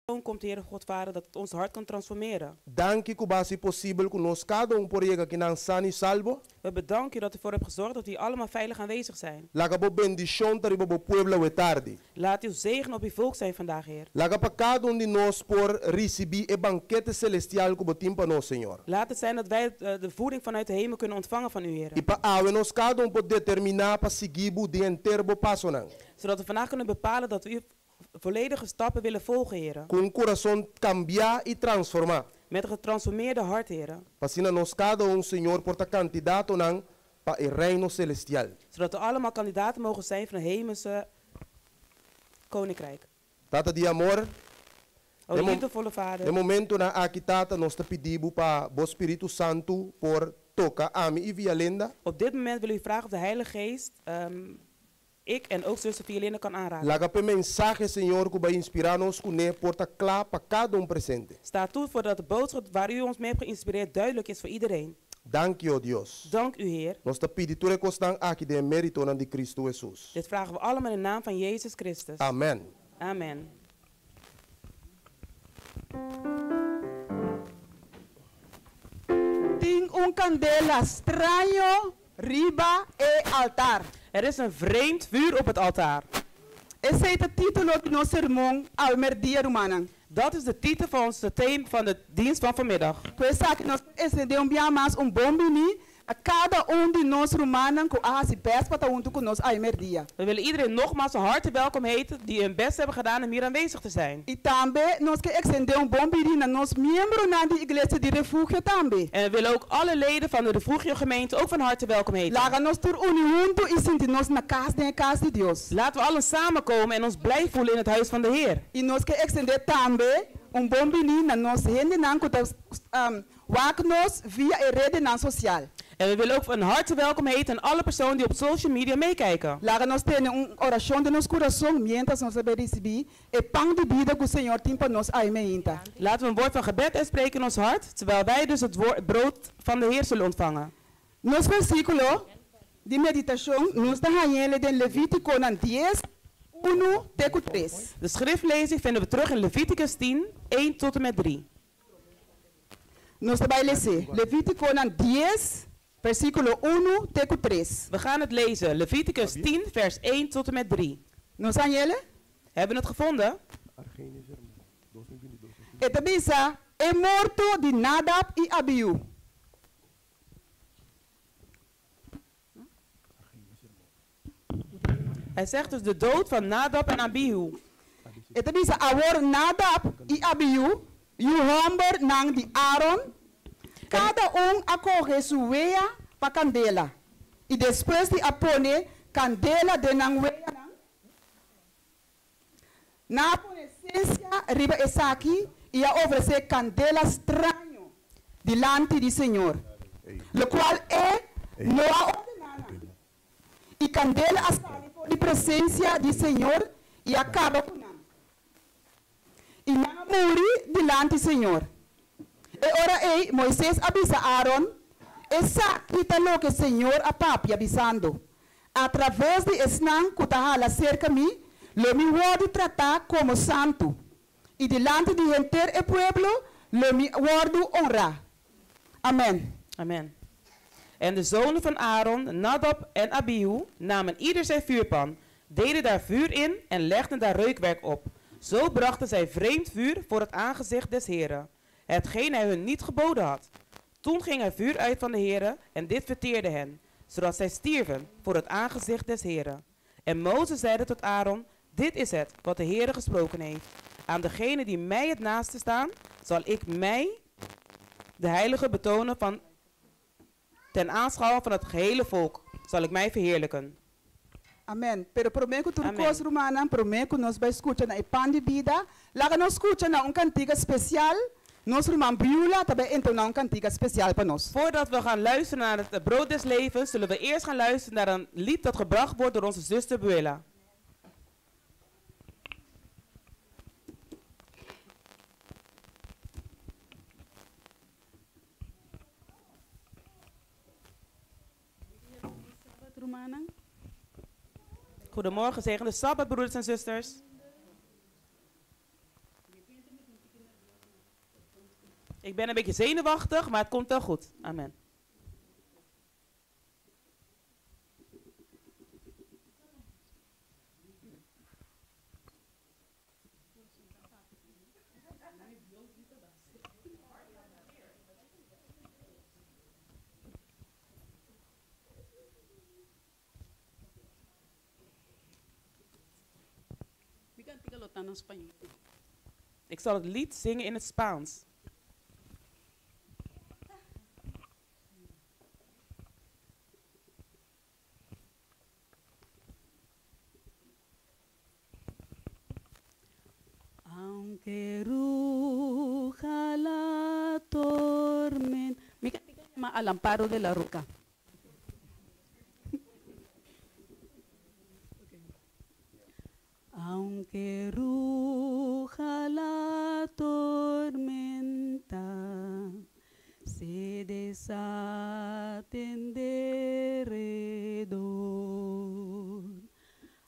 Komt, Heere God Vader, dat het ons hart kan transformeren. Danki ku b'a hasi posibel ku nos kada un por yega akinan sano i salbo. We bedanken u dat u ervoor hebt gezorgd dat we hier allemaal veilig aanwezig zijn. Laga bo bendishon ta riba bo pueblo awe tardi. Laat uw zegen op uw volk zijn vandaag, Heer. Laga pa kada un di nos por risibí e bankete selestial ku bo tin pa nos, Señor. Laat het zijn dat wij de voeding vanuit de hemel kunnen ontvangen van u, Heer. I pa awe nos kada un por determiná pa sigui bo den henter bo pasonan. Zodat we vandaag kunnen bepalen dat we uw volledige stappen willen volgen, Heer. Ku un kurason kambiá i transformá. Met een getransformeerde hart, Heer. Pa asina nos kada un, Señor, por ta kandidatonan pa e Reino selestial. Zodat we allemaal kandidaten mogen zijn van het hemelse koninkrijk. Tata di amor, O liefdevolle Vader. Den momentonan aki, Tata, nos ta pidi Bo pa Bo Spiritu Santu por toka ami i Vialenda. Op dit moment willen we U vragen of de Heilige Geest ik en ook zuster Vialenda kan aanraken. Laga p'e mensahe, Señor, ku Bo a inspirá nos kuné por ta kla pa kada un presente. Sta toe voordat de boodschap waar U ons mee hebt geïnspireerd duidelijk is voor iedereen. Danki, o Dios. Dank U, Heer. Nos ta pidi tur e kosnan aki den e méritonan di Kristu Hesus. Dit vragen we allemaal in de naam van Jezus Christus. Amen. Amen. Tin un kandela straño riba e altar. Er is een vreemd vuur op het altaar. Esei ta título di nos sermon awe mèrdia, rumannan. Dat is de titel van ons thema van de dienst van vanmiddag. Ku esaki nos ta extendé un bia mas un bon biní na kada un di nos rumannan ku a hasi bèst pa ta huntu ku nos awe mèrdia. We willen iedereen nogmaals van harte welkom heten die hun best hebben gedaan om hier aanwezig te zijn. I tambe nos ke extendé un bon biní na nos miembronan di Iglesia di Refugio tambe. En we willen ook alle leden van de Refugio gemeente ook van harte welkom heten. Laga nos tur uni huntu i sinti nos na kas den e kas di Dios. Laten we allen samenkomen en ons blij voelen in het huis van de Heer. I nos ke extendé tambe un bon biní na nos hendenan ku ta wak nos via e redenan sosial. En we willen ook van harte welkom heten aan alle personen die op social media meekijken. Laga nos tene un orashon den nos kurason miéntras nos ta bai risibí e pan di bida ku Señor tin pa nos awe meinta. Laten we een woord van gebed uitspreken in ons hart, terwijl wij dus het brood van de Heer zullen ontvangen. Nos versíkulo di meditashon nos ta hañ'el den Levítikonan dies, unu te ku tres. De schriftlezing vinden we terug in Leviticus 10, 1 tot en met 3. Nos ta bai les'é. Levítikonan dies, versíkulo unu te ku tres. We gaan het lezen, Leviticus 10, vers 1 tot en met 3. Nos a hañ'el? Hebben we het gevonden? E ta bisa, E morto di Nadab i Abiú. Hij zegt dus de dood van Nadab en Abihu. E ta bisa, Awor Nadab i Abiú, yu hòmbernan di Aaron, kada un a kohe su wea pa kandela, i despues di a pone kandela den nan weanan, Nan a pone sensia riba esaki i a ofresé kandela straño dilanti di Señor, lokual E no a ordená nan. I kandela a sali for di presensia di Señor i a kaba ku nan, i nan a muri dilanti Señor. E ora ei Moises a bisa Aaron, Esaki ta loke Señor a papia, bisando, Atraves di esnan ku ta hala serka mi, lo mi wòrdu tratá komo santu, i dilanti di henter e pueblo lo mi wòrdu onrá. Amèn. Amen. En de zonen van Aaron, Nadab en Abihu, namen ieder zijn vuurpan, deden daar vuur in en legden daar reukwerk op. Zo brachten zij vreemd vuur voor het aangezicht des Heren, hetgeen hij hun niet geboden had. Toen ging er vuur uit van de Here en dit verteerde hen, zodat zij stierven voor het aangezicht des Heren. En Mozes zeide tot Aaron, dit is het wat de Here gesproken heeft. Aan degene die mij het naaste staan, zal ik mij, de heilige, betonen van ten aanschouwen van het gehele volk, zal ik mij verheerlijken. Amen. Pero promé ku tur Amen. kos, rumannan, promé ku nos bai skucha na e pan di bida, laga nos skucha na un kantiga spesial. Nos ruman Beulah ta bai entoná un kantiga spesial pa nos. Voordat we gaan luisteren naar het brood des levens, zullen we eerst gaan luisteren naar een lied dat gebracht wordt door onze zuster Beulah. Goedemorgen, gezegende Sabbat, broeders en zusters. Ik ben een beetje zenuwachtig, maar het komt wel goed. Amen. Mi kantika lo ta na spañó. Ik zal het lied zingen in het Spaans. Aunke ruja la tormenta. Mi kantika yama Al amparo de la roca. Aunke ruja la tormenta, se desaten derredor.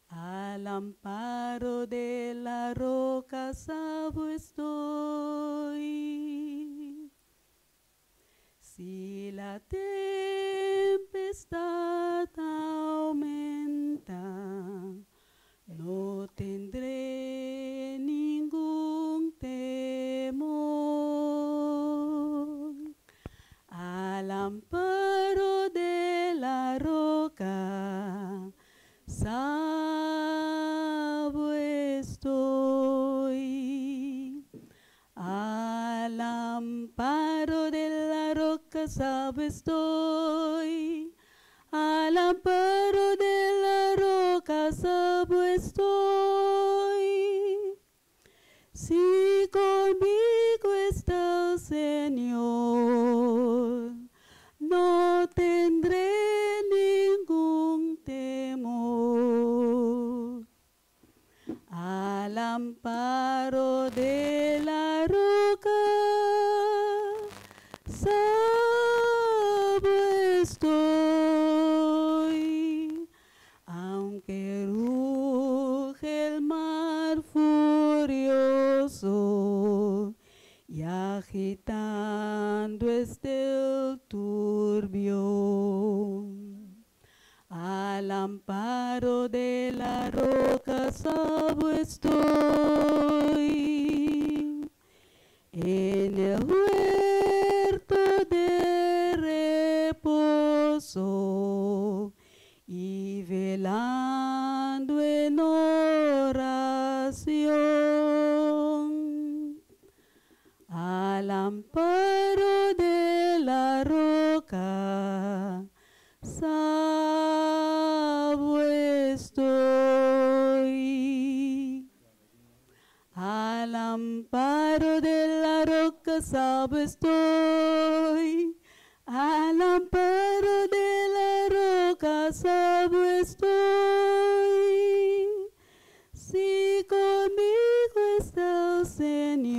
Al amparo de la roca salvo estoy. Si la tempestad aumenta, no tendré ningún temor. Al amparo de la roca, salvo estoy. Al amparo de la roca, salvo estoy. Al amparo de la roca, salvo estoy. Si conmigo está el Señor, no tendré ningún temor. Al amparo de la roca, salvo estoy. Aunque ruge el mar furioso y agitando esté el turbión. Al amparo de la roca salvo estoy. En el huerto de reposo y velando en oración. Al amparo de la roca, salvo estoy. Al amparo de la roca, salvo estoy. Al amparo de la roca, salvo estoy. Si conmigo está el Señor,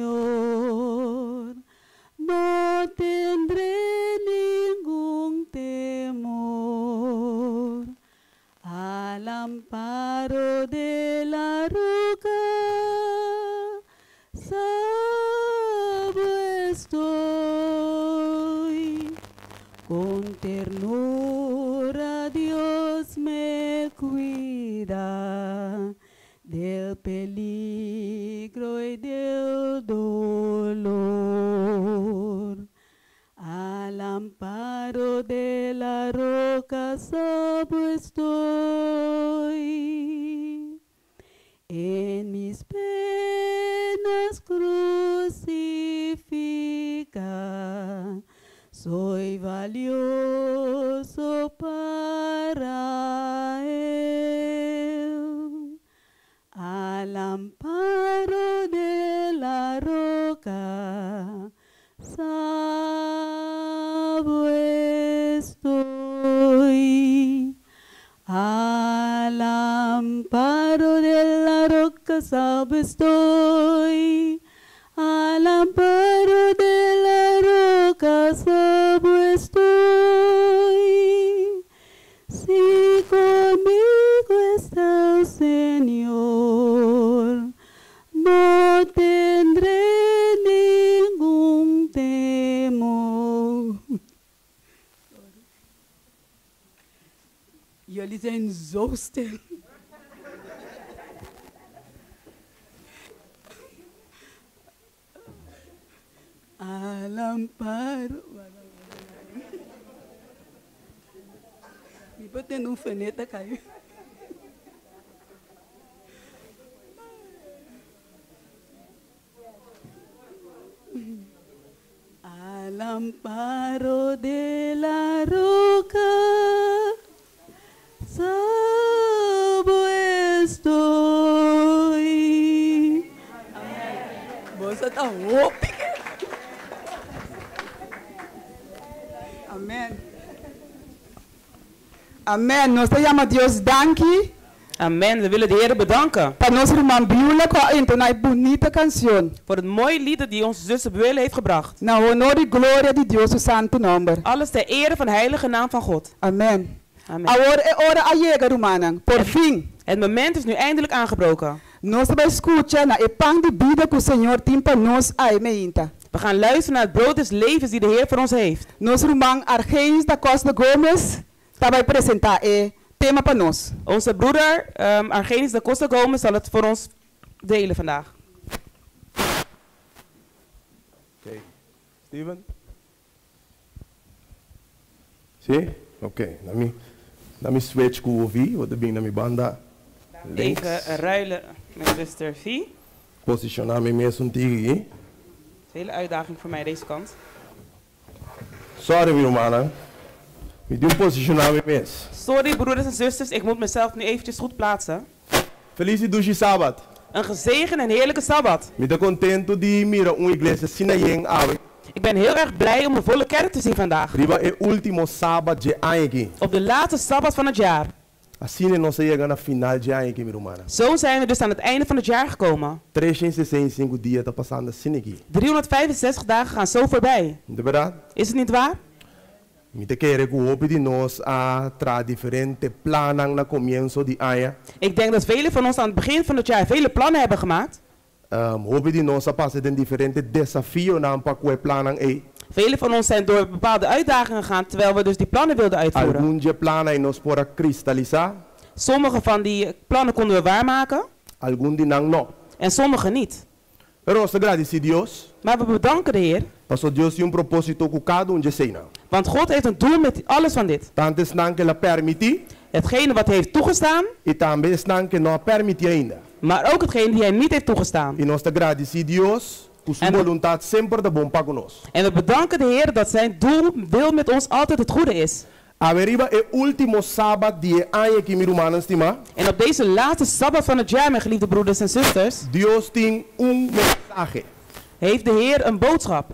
no tendré ningún temor. Al amparo de la roca, salvo estoy. Con ternura Dios me cuida del peligro y del dolor. Al amparo de la roca salvo estoy. En mis penas crucifica, soy valioso para Él. Al amparo de la roca, salvo estoy. Al amparo de la roca, salvo estoy. Al amparo de la roca, salvo estoy. Si conmigo está el Señor, no tendré ningún temor. Jullie zijn zo stil. Al amparo. Mi por tende un feneta kai. Al amparo de la roca, salvo estoy. Boso ta hopi. Amen. Amen. Nos ta yama Dios danki. Amen. We willen de Heer bedanken Pa nos ruman Beulah ku a entoná e bunita kanshon. Voor het mooie lied dat die onze zuster Beulah heeft gebracht. Na honor i gloria di Dios su santu nòmber. Alles ter ere van de heilige naam van God. Amen. Amen. Awor e ora a yega, rumannan. Por fin. Het moment is nu eindelijk aangebroken. Nos ta bai skucha na e pan di bida ku Señor tin pa nos awe meinta. We gaan luisteren naar het brood des levens die de Heer voor ons heeft. Nos ruman Argenis da Costa Gomez ta bai presentá e tema pa nos. Onze broeder Argenis da Costa Gomez zal het voor ons delen vandaag. Oké. Steven? Sí? Oké. Na mi, na mi switch ku V, wat bin na mi banda links. Even ruilen met zuster V. Posishoná mi mes un tiki. Het is een hele uitdaging voor mij deze kant. Sorry, mi rumannan. Mi tin posishoná mi mes. Sorry broeders en zusters, ik moet mezelf nu eventjes goed plaatsen. Felis i dushi Sabat. Een gezegende en heerlijke Sabbat. Mi ta kontentu di mira un iglesia asina yen awe. Ik ben heel erg blij om een volle kerk te zien vandaag. Riba e último Sabat dje aña aki. Op de laatste Sabbat van het jaar. Asina nos a yega na final dje aña aki, mi rumannan. Zo zijn we dus aan het einde van het jaar gekomen. 365 dia ta pasando asina aki. 365 dagen gaan zo voorbij. No ta bèrdat? Is het niet waar? Mi ta kere ku hopi di nos a traha diferente plannan na komienso di aña. Ik denk dat velen van ons aan het begin van het jaar vele plannen hebben gemaakt. Hopi di nos a pasa den diferente desafionan pa ku e plannan ei. Velen van ons zijn door bepaalde uitdagingen gegaan terwijl we dus die plannen wilden uitvoeren. Algun dje plannan ei nos por a kristalisá. Sommige van die plannen konden we waarmaken. Algun di nan no. En sommige niet. Pero nos ta gradisí Dios. Maar we bedanken de Heer. Pasobra Dios tin un propósito ku kada un dje eseinan. Want God heeft een doel met alles van dit. Tantu esnan ku el a permití. Hetgene wat hij heeft toegestaan. I tambe esnan ku e no a permití ainda. Maar ook hetgene die hij niet heeft toegestaan. I nos ta gradisí Dios ku su En we- boluntat semper ta bon pa ku nos. En we bedanken de Heer dat zijn doel, wil met ons altijd het goede is. Awe riba e último Sabat di e aña aki, mi rumannan stimá. En op deze laatste Sabbat van het jaar, mijn geliefde broeders en zusters. Dios tin un mensahe. Heeft de Heer een boodschap.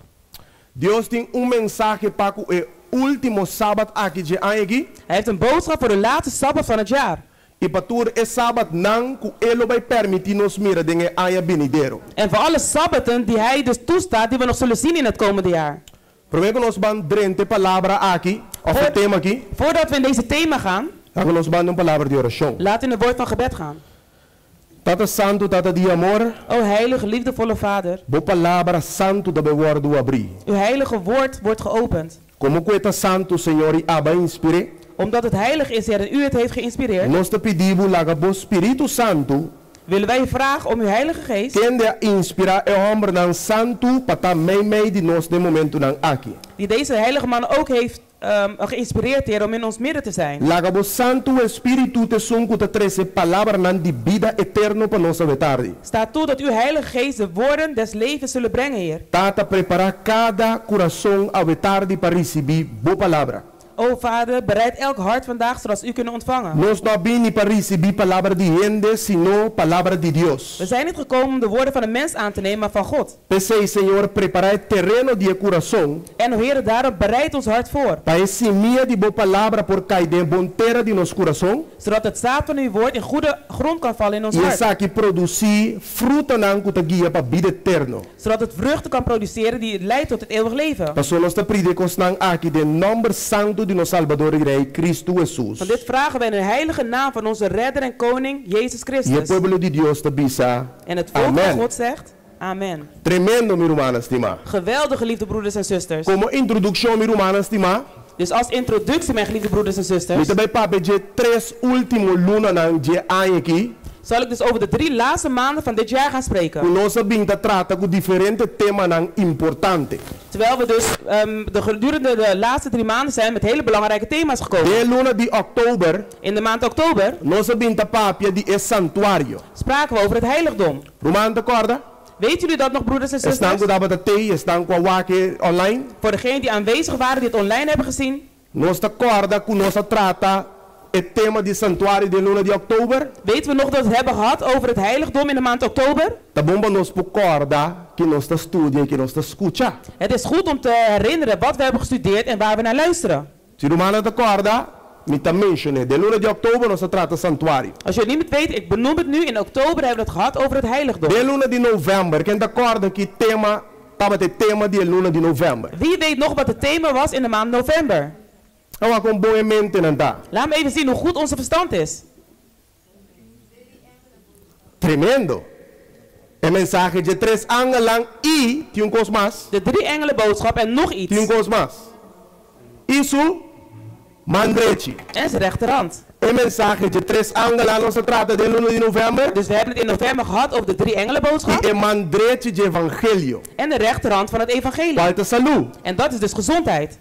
Dios tin un mensahe pa ku e último Sabat aki dje aña aki. Hij heeft een boodschap voor de laatste Sabbat van het jaar. I pa tur e Sabatnan ku E lo bai permití nos mira den e aña binidero. En voor alle Sabbaten die Hij dus toestaat die we nog zullen zien in het komende jaar. Promé ku nos ban drenta e palabra aki, òf e tema aki. Voordat we in deze thema gaan. Laga nos ban den un palabra di orashon. Laten we in een woord van gebed gaan. Tata Santu, Tata di amor. O heilige, liefdevolle Vader. Bo palabra santu ta bai wòrdu abrí. Uw heilige woord wordt geopend. Komo ku e ta santu, Señor, i abo a inspir'é. Omdat het heilig is, Heer, en u het heeft geïnspireerd. Nos ta pidi bo laga bo Spiritu Santu. Willen wij u vragen om uw Heilige Geest. Kende a inspirá e hòmbernan santu pa ta meimei di nos den momentunan aki. Die deze heilige man ook heeft geïnspireerd, Heer, om in ons midden te zijn. Laga bo Santu Espíritu ta esun ku ta trese palabranan di bida eterno pa nos awe tardi. Sta toe dat uw Heilige Geest de woorden des levens zullen brengen, Heer. Tata, prepará kada kurason awe tardi pa risibí bo palabra. O Vader, bereid elk hart vandaag zodat ze u kunnen ontvangen. Nos no a bini pa risibí palabra di hende, sino palabra di Dios. We zijn niet gekomen om de woorden van een mens aan te nemen, maar van God. P'esei, Señor, prepará e tereno di e kurason. En o Heere, daarom bereid ons hart voor. Pa e simia di bo palabra por kai den bon tera di nos kurason. Zodat het zaad van uw woord in goede grond kan vallen in ons I hart. esaki produsí frutanan ku ta guia pa bida eterno. Zodat het vruchten kan produceren die leidt tot het eeuwig leven. Pasobra nos ta pidi e kosnan aki den nòmber santu di nos Salbador i Rei, Kristu Hesus. Want dit vragen wij in de heilige naam van onze Redder en Koning, Jezus I e Christus. pueblo di Dios ta bisa, En het volk van Amen. God zegt, Amen. Tremendo, mi rumannan stimá. Geweldig, geliefde broeders en zusters. Komo introdukshon, mi rumannan stimá. Dus als introductie, mijn geliefde broeders en Mi zusters, ta bai papia dje tres último lunanan dje aña akí. zal ik dus over de drie laatste maanden van dit jaar gaan Ku spreken. nos a bin ta trata ku diferente temanan importante. Terwijl we dus de gedurende de laatste 3 maanden zijn met hele belangrijke thema's gekomen. Den luna di òktober, In de maand oktober nos a bin ta papia di e santuario. spraken we over het heiligdom. Ruman ta kòrda? Weet jullie dat nog, broeders en Esnan zusters? ku tabata tei, esnan ku a wak e online. Voor degenen die aanwezig waren, die het online hebben gezien. Nos ta kòrda ku nos a trata e tema di santuario den luna di òktober. Weten we nog dat we het hebben gehad over het heiligdom in de maand oktober? Ta bon pa nos por kòrda kiko nos ta studia i kiko nos ta skucha. Het is goed om te herinneren wat we hebben gestudeerd en waar we naar luisteren. Si rumannan ta kòrda, mi ta menshoná. Den luna di òktober nos a trata santuario. Als je het niet meer weet, ik benoem het nu. In oktober hebben we het gehad over het heiligdom. Den luna di novèmber, ken ta kòrda ki tema, tabata e tema di luna di novèmber? Wie weet nog wat het thema was in de maand november? Wak kon bon e mentenan ta. Laat me even zien hoe goed onze verstand is. Tremendo. E mensahe di tres angelnan i tin un kos mas. De drie engelenboodschap en nog Tin iets. un kos mas. I su man drechi. En zijn rechterhand. E mensahe di tres angelnan nos a trata den luna di novèmber. Dus we hebben het in november gehad over de drie engelenboodschap. E man drechi di evangelio. En de rechterhand van het evangelie. Kual ta salú. En dat is dus gezondheid.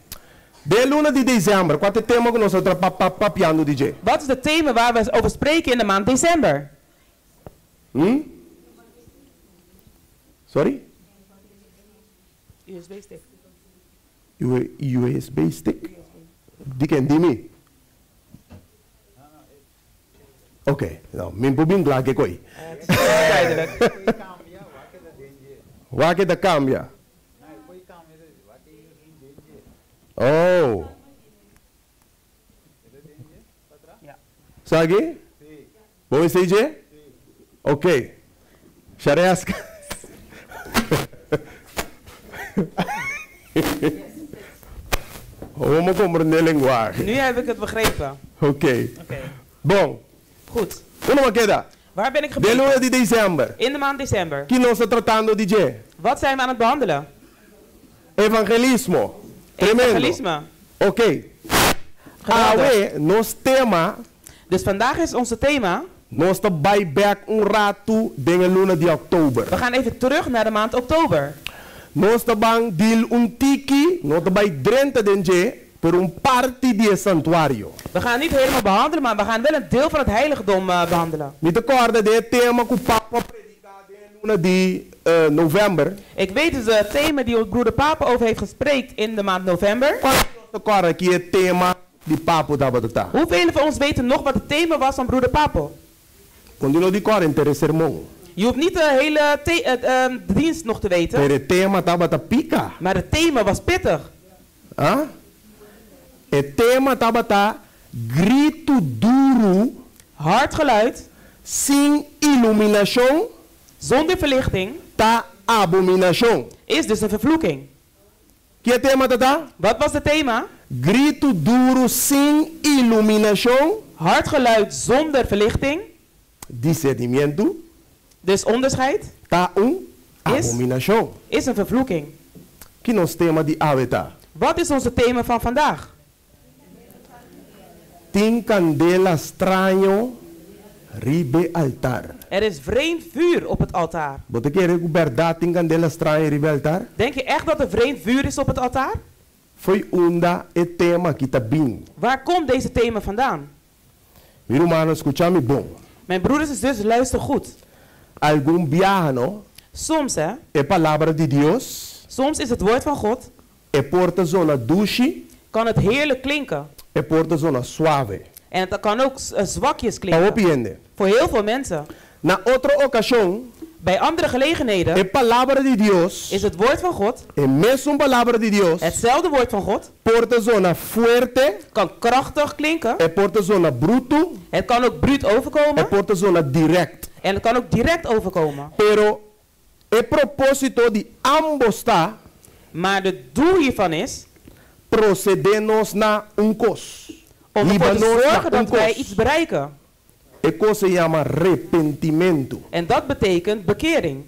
Den luna di desèmber, kua ta e tema ku nos a papiando di dje? Wat is het thema waar we over spreken in de maand december? Sorry? USB-stick. USB stick? Di ken di mi? Oké, nou, mi n' por bin kla ku koi. Duidelijk. Wak e ta kambia? Oh. Ja. Sabe? Bom, CJ? Oké. Shareska. Vamos compreender linguagem. Nu heb ik het begrepen. Oké. Oké. Bom, Goed. unda m'a keda? Waar ben ik De gebleven? luna di desèmber. In de maand december. Kiko nos ta tratando di dje? Wat zijn we aan het behandelen? Evangelismo. Tremendo. Evangelisme. Oké. Geweldig. Awe, nos tema, Dus vandaag is onze thema. nos ta bai bèk un ratu den luna di òktober. We gaan even terug naar de maand oktober. Nos ta ban deal un tiki, no ta bai drenta den dje, pero un parti di e santuario. We gaan niet helemaal behandelen, maar we gaan wel een deel van het heiligdom behandelen. Mi ta kòrda e tema ku Papa a prediká den luna di novèmber. Ik weet dus het thema die ons broeder Papa over heeft gespreekt in de maand november. Ta kòrda ki e tema di Papa tabata? Hoeveel van ons weten nog wat het thema was van broeder Papo? Kontinuá di kòrda henter e sermon. Je hoeft niet de hele de dienst nog te weten, Pero e tema tabata pika. maar het thema was pittig. Ah? E tema tabata gritu duru Hard geluid, sin iluminashon zonder verlichting, ta abominashon. is dus een vervloeking. Ki e tema tabata? Wat was het thema? Gritu duru sin iluminashon, Hard geluid zonder verlichting, Disernimentu dus onderscheid, ta un Is? abominashon. is een vervloeking. Ki nos tema di awe ta? Wat is onze thema van vandaag? Tin kandela straño riba e altar. Er is vreemd vuur op het altaar. Bo ta kere ku bèrdat tin kandela straño riba e altar? Denk je echt dat er vreemd vuur is op het altaar? Fo'i unda e tema aki ta bin? Waar komt deze thema vandaan? Mi rumannan, skucha mi bon. Mijn broeders en zussen, luister goed. Algun biaha, no? Soms, hè? E palabra di Dios, Soms is het woord van God, e por ta zona dushi, kan het heerlijk klinken. e por ta zona suave. En het kan ook zwakjes Pa klinken. hopi hende. Voor heel veel mensen. Na otro okashon, Bij andere gelegenheden e palabra di Dios, is het woord van God, e mesun palabra di Dios, hetzelfde woord van God, por ta zona fuerte, kan krachtig klinken. e por ta zona brutu, Het kan ook bruut overkomen. e por ta zona direct. En het kan ook direct overkomen. Pero e propósito di ambos ta Maar het doel hiervan is prosedé nos na un kos. om ervoor te Hiba nos na zorgen un dat wij kos. iets bereiken. E kos ei yama repentimentu. En dat betekent bekering.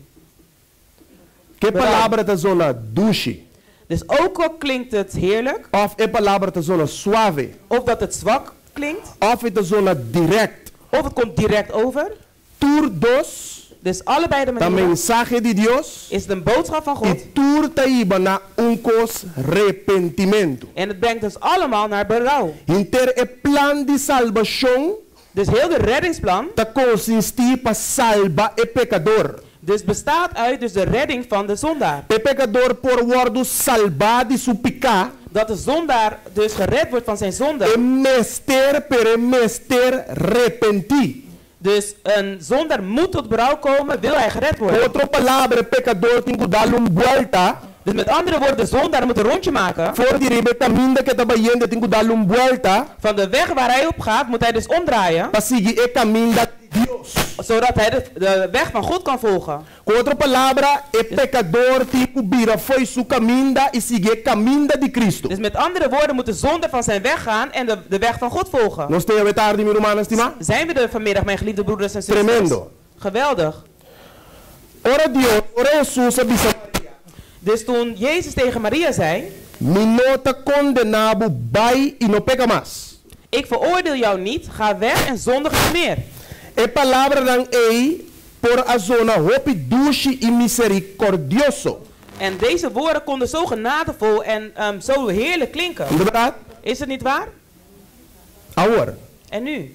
Ki Berouw. palabra ta zona dushi? Dus ook al klinkt het heerlijk, Òf e palabra ta zona suave. Of dat het zwak klinkt, Òf e ta zona direct. Of het komt direct over. Tur dos Dus allebei de ta manieren mensahe di Dios is het een boodschap van God. I tur ta hiba na un kos repentimentu. En het brengt ons allemaal naar berouw. Henter e plan di salbashon Dus heel de reddingsplan ta konsistí pa salba e pekador. Dus bestaat uit dus de redding van de zondaar. E pekador por wòrdu salbá di su piká. Dat de zondaar dus gered wordt van zijn zonde. E mester, pero e mester repentí. Dus een zondaar moet tot berouw komen, wil hij gered worden. Ku otro palabra, e pekador tin ku dal un buelta. Dus met andere woorden, de zondaar moet een rondje maken. For di riba e kaminda ku e ta bayendo, e tin ku dal un buelta. Van de weg waar hij op gaat, moet hij dus omdraaien. Pa sigui e kaminda di Dios. Zodat hij de weg van God kan volgen. Ku otro palabra, e pekador tin ku bira fo'i su kaminda i sigui e kaminda di Kristu. Dus met andere woorden moet de zonde van zijn weg gaan en de weg van God volgen. Nos ta awe tardi, mi rumannan stimá? Zijn we er vanmiddag, mijn geliefde broeders en zusters? Tremendo. Geweldig. Ora Dios, ora Hesus a bisa Maria. Dus toen Jezus tegen Maria zei. Mi no ta kondená bo, bai i no peka mas. Ik veroordeel jou niet, ga weg en zondig niet meer. E palabranan ei por a zona hopi dushi i miserikordioso. En deze woorden konden zo genadevol en zo heerlijk klinken. No ta bèrdat? Is het niet waar? Awor. En nu?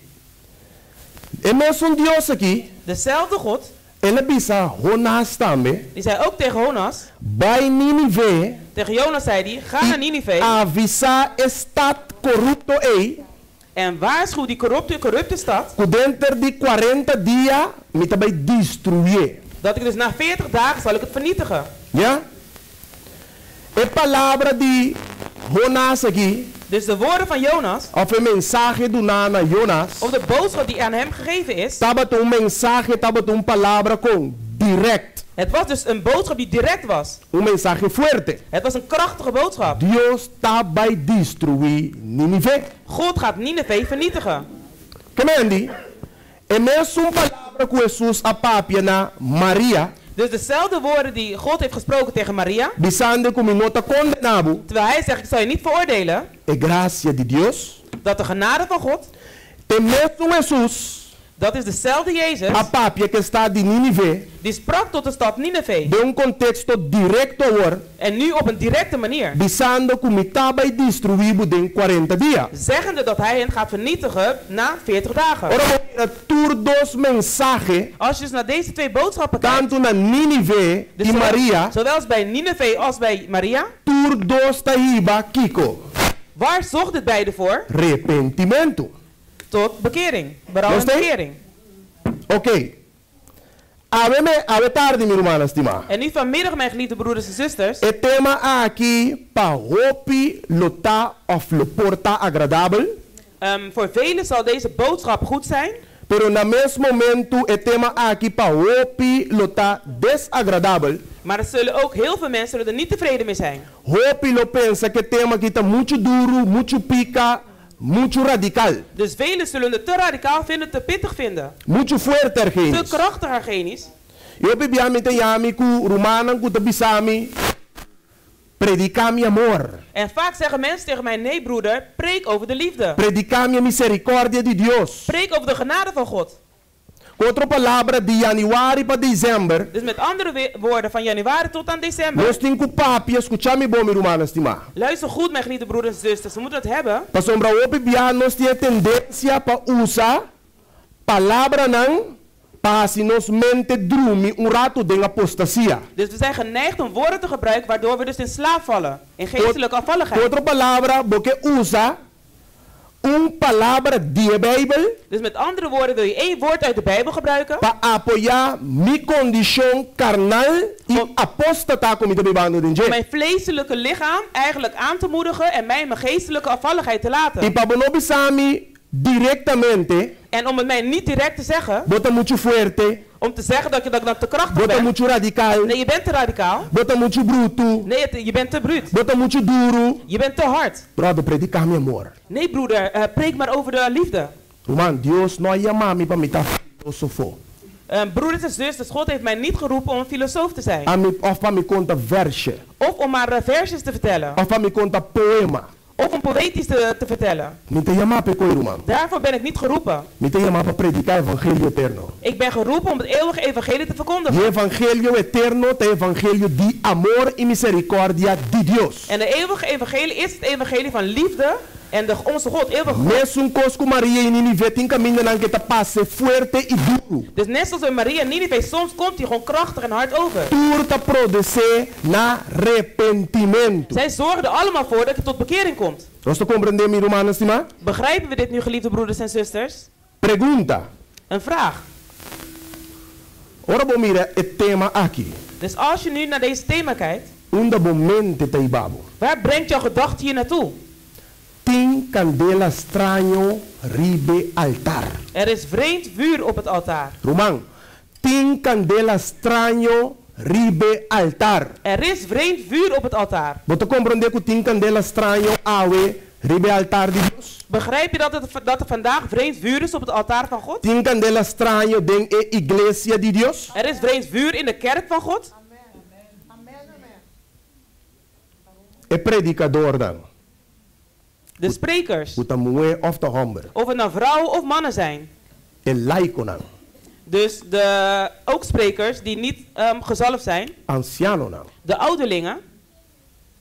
E mesun Dios aki. Dezelfde God. El a bisa Jonas tambe. Die zei ook tegen Jonas. Bai Nínive. Tegen Jonas zei hij, ga naar Nínive. I avisá e stat korupto ei. En waarschuw die corrupte, corrupte stad. Ku denter di kuarenta dia mi ta bai destruié. Dat ik dus na 40 dagen zal ik het vernietigen. Ya. E palabra di Jonas aki. Dus de woorden van Jonas. Of e mensahe duná na Jonas. Of de boodschap die aan hem gegeven is. Tabata un mensahe, tabata un palabra kon direct. Het was dus een boodschap die direct was. Un mensahe fuerte. Het was een krachtige boodschap. Dios ta bai destruí Nínive. God gaat Nínive vernietigen. Ke mendi, e mesun palabra ku Hesus a papia na Maria. Dus dezelfde woorden die God heeft gesproken tegen Maria. Bisando ku mi no ta kondená bo. Terwijl hij zegt, ik zal je niet veroordelen. E grasia di Dios. Dat de genade van God. T'e mesun Hesus. Dat is dezelfde Jezus. A papia ku e stat di Nínive. Die sprak tot de stad Nineve. Den un konteksto direkto awor. En nu op een directe manier. Bisando ku mi ta bai destruí bo den kuarenta dia. Zeggende dat hij hen gaat vernietigen na 40 dagen. Ora bo mira tur dos mensahe. Als je dus naar deze twee boodschappen kijkt. Tantu na Nínive Dus i Maria. zowel als bij Nineve als bij Maria. Tur dos ta hiba kiko? Waar zorgt dit beide voor? Repentimentu. Tot bekering. Berouw en Nos t'ei? bekering. Oké. Awe me, awe tardi, mi rumannan stimá. En nu vanmiddag, mijn geliefde broeders en zusters. E tema aki pa hopi lo ta òf lo por ta agradabel. Voor velen zal deze boodschap goed zijn. Pero na mes momentu e tema aki pa hopi lo ta desagradabel. Maar er zullen ook heel veel mensen zullen er niet tevreden mee zijn. Hopi lo pensa ku e tema aki ta muchu duru, muchu pika, Muchu radikal. Dus velen zullen het te radicaal vinden, te pittig vinden. Muchu fuerte, Te Argenis. krachtig, Argenis. I hopi bia mi ta yami ku rumannan ku ta bisa mi, Prediká mi amor. En vaak zeggen mensen tegen mij, nee broeder, preek over de liefde. Prediká mi e misericordia di Dios. Preek over de genade van God. Ku otro palabra, di yanüari pa desèmber. Dus met andere woorden, van januari tot aan december. Nos tin ku papia, skucha mi bon, mi rumannan stimá. Luister goed, mijn geliefde broeders en zusters, we moeten het hebben. Pasobra hopi bia nos tin e tendensia pa usa palabranan pa hasi nos mente drumi un ratu den apostasia. Dus we zijn geneigd om woorden te gebruiken waardoor we dus in slaap vallen, in geestelijke afvalligheid. Ku otro palabra, bo ke usa Un palabra di e Bijbel. Dus met andere woorden wil je één woord uit de Bijbel gebruiken. Pa apoyá mi kondishon karnal i apóstata ku mi ta bibando den dje. Om mijn vleeselijke lichaam eigenlijk aan te moedigen en mij in mijn geestelijke afvalligheid te laten. I pa bo no bisa mi direktamente. En om het mij niet direct te zeggen. Bo ta muchu fuerte. Om te zeggen dat, je, dat ik dan te krachtig Bo ta ben. muchu radikal. Nee, je bent te radicaal. Bo ta muchu brutu. Nee, het, je bent te bruut. Bo ta muchu duru. Je bent te hard. Brother, prediká mi amor. Nee, broeder, preek maar over de liefde. Ruman, Dios no a yama mi pa mi ta filósofo. Broeders en zusters, God heeft mij niet geroepen om een filosoof te zijn. Ami, òf pa mi konta vèrsje. Of om maar versjes te vertellen. Òf pa mi konta poema. Of om poëtisch te vertellen. Mi ta yamá pa e koi, ruman. Daarvoor ben ik niet geroepen. Mi ta yamá pa prediká evangelio eterno. Ik ben geroepen om het eeuwige evangelie te verkondigen. I evangelio eterno ta evangelio di amor i miserikòrdia di Dios. En de eeuwige evangelie is het evangelie van liefde en de onze God, eeuwige God. Mesun kos ku Maria i Ninive tin kamindanan ke ta pase fuerte i duru. Dus net zoals bij Maria en Ninive, soms komt hij gewoon krachtig en hard over. Tur ta produsé na repentimentu. Zij zorgen er allemaal voor dat je tot bekering komt. Nos ta komprendé, mi rumannan stimá? Begrijpen we dit nu, geliefde broeders en zusters? Pregunta. Een vraag. Ora bo mira e tema aki. Dus als je nu naar deze thema kijkt. Unda bo mente ta hiba bo? Waar brengt jouw gedachte je naartoe? Tin kandela straño rib'e altar. Er is vreemd vuur op het altaar. Ruman, tin kandela straño rib'e altar. Er is vreemd vuur op het altaar. Bo ta komprondé ku tin kandela straño awe rib'e altar di Dios? Begrijp je dat het dat er vandaag vreemd vuur is op het altaar van God? Tin kandela straño den e iglesia di Dios? Er is vreemd vuur in de kerk van God? E predikadornan. De sprekers. Ku ta muhé òf ta hòmber. Of het nou vrouwen of mannen zijn. E laikonan. Dus de ook sprekers die niet gezalfd zijn. Ansianonan. De ouderlingen.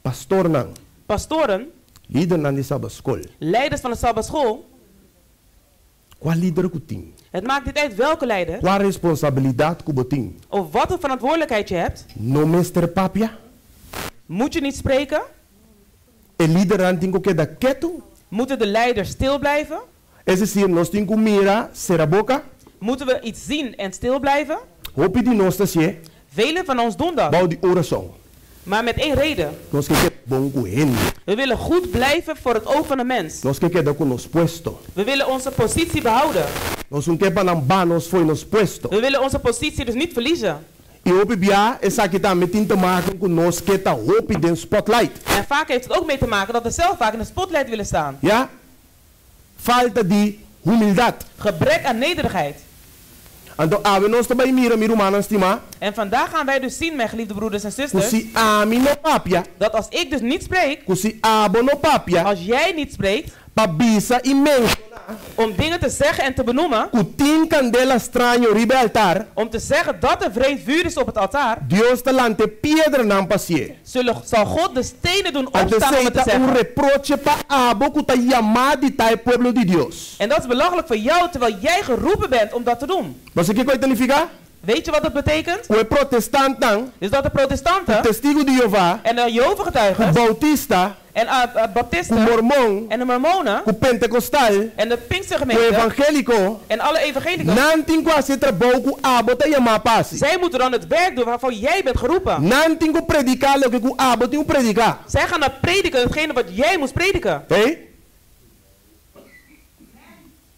Pastornan. Pastoren. Lidernan di Sabbatskol. Leiders van de Sabbatschool. Kua lider ku tin? Het maakt niet uit welke leider. Kua responsabilidat ku bo tin? Of wat een verantwoordelijkheid je hebt. No mester papia? Moet je niet spreken? E lidernan tin ku keda ketu? Moeten de leiders stil blijven? Es desir, nos tin ku mira, sera boka? Moeten we iets zien en stil blijven? Hopi di nos ta hasié. Velen van ons doen dat. Bou di un rason. Maar met één reden. Nos ke keda bon ku hende. We willen goed blijven voor het oog van de mens. Nos ke keda ku nos puesto. We willen onze positie behouden. Nos un ke pa nan ba nos fo'i nos puesto. We willen onze positie dus niet verliezen. I hopi bia esaki tambe tin te maken ku nos ke ta hopi den spotlight. En vaak heeft het ook mee te maken dat we zelf vaak in de spotlight willen staan. Ja, falta di humildat. Gebrek aan nederigheid. Anto awe nos ta bai mira, mi rumannan stimá. En vandaag gaan wij dus zien, mijn geliefde broeders en Ku zusters. si ami no papia. Dat als ik dus niet spreek. Ku si abo no papia. Als jij niet spreekt. Pa bisa i menshoná. Om dingen te zeggen en te benoemen. Ku tin kandela straño riba e altar. Om te zeggen dat er vreemd vuur is op het altaar. Dios ta lanta e piedranan pa hasié. Zullen, zal God de stenen doen Anto opstaan om esei het te ta un zeggen. reproche pa abo ku ta yamá di ta e pueblo di Dios. En dat is belachelijk voor jou terwijl jij geroepen bent om dat te doen. Bo sa kiko e ta nifiká? Weet je wat dat betekent? Ku e protestantnan. Dus dat de protestanten. Ku Testigu di Jehová. En de Jehovah-getuigen. Ku Boutista. En Baptisten. Ku Mormon. En de Mormonen. Ku Pentekostal. En de Pinkstergemeente. Ku Evangéliko. En alle evangelicals. Nan tin ku hasi e trabou ku abo ta yamá pa hasi. Zij moeten dan het werk doen waarvoor jij bent geroepen. Nan tin ku prediká loke ku abo tin ku prediká. Zij gaan dan prediken hetgene wat jij moest prediken. Hey?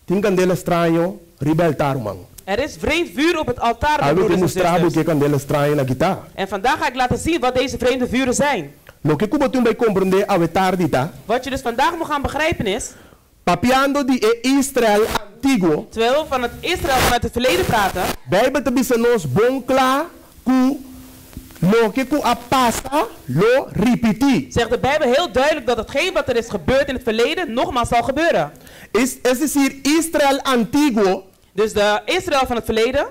Tin kandela straño riba altar, ruman. Er is vreemd vuur op het altaar, mijn Awe broeders ku en mustra bo zusters. ke kandela straño na kita. En vandaag ga ik laten zien wat deze vreemde vuren zijn. Loke ku bo tin bai komprendé awe tardi ta. Wat je dus vandaag moet gaan begrijpen is. Papiando di e Israel antiguo. Terwijl we van het Israël vanuit het verleden praten. Bijbel ta bisa nos bon kla ku loke ku a pasa lo ripití. Zegt de Bijbel heel duidelijk dat hetgeen wat er is gebeurd in het verleden nogmaals zal gebeuren. Es, es desir, Israel antiguo. Dus de Israël van het verleden.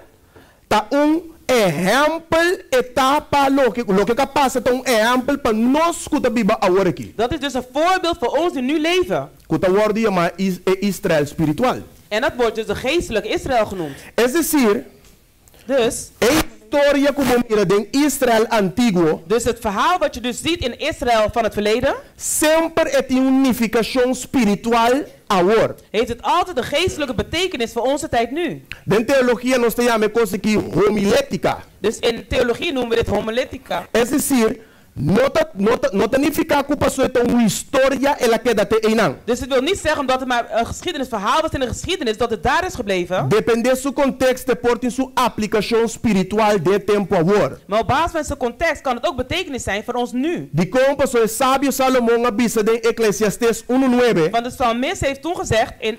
Ta un ehèmpel e ta pa loke, loke ku a pasa ta un ehèmpel pa nos ku ta biba awor aki. Dat is dus een voorbeeld voor ons die nu leven. Ku ta wòrdu yamá e Israel spiritual. En dat wordt dus de geestelijke Israël genoemd. Es desir, Dus. E historia ku bo mira den Israel antiguo. Dus het verhaal wat je dus ziet in Israël van het verleden. Semper e tin un nifikashon spiritual awor. Heeft het altijd een geestelijke betekenis voor onze tijd nu. Den teologia nos ta yama e kos aki homiletica. Dus in theologie noemen we dit homiletica. Es desir, no ta, no ta, no ta nifiká ku pasó e ta un historia el a keda te einan. Dus het wil niet zeggen omdat het maar een geschiedenisverhaal was in de geschiedenis dat het daar is gebleven. Dependé su kontekst e por tin su aplikashon spiritual den e tempu awor. Maar op basis van zijn context kan het ook betekenis zijn voor ons nu. Dikon pasó e sabio Salomon a bisa den Eklesiastés unu nuebe. Want de psalmist heeft toen gezegd in.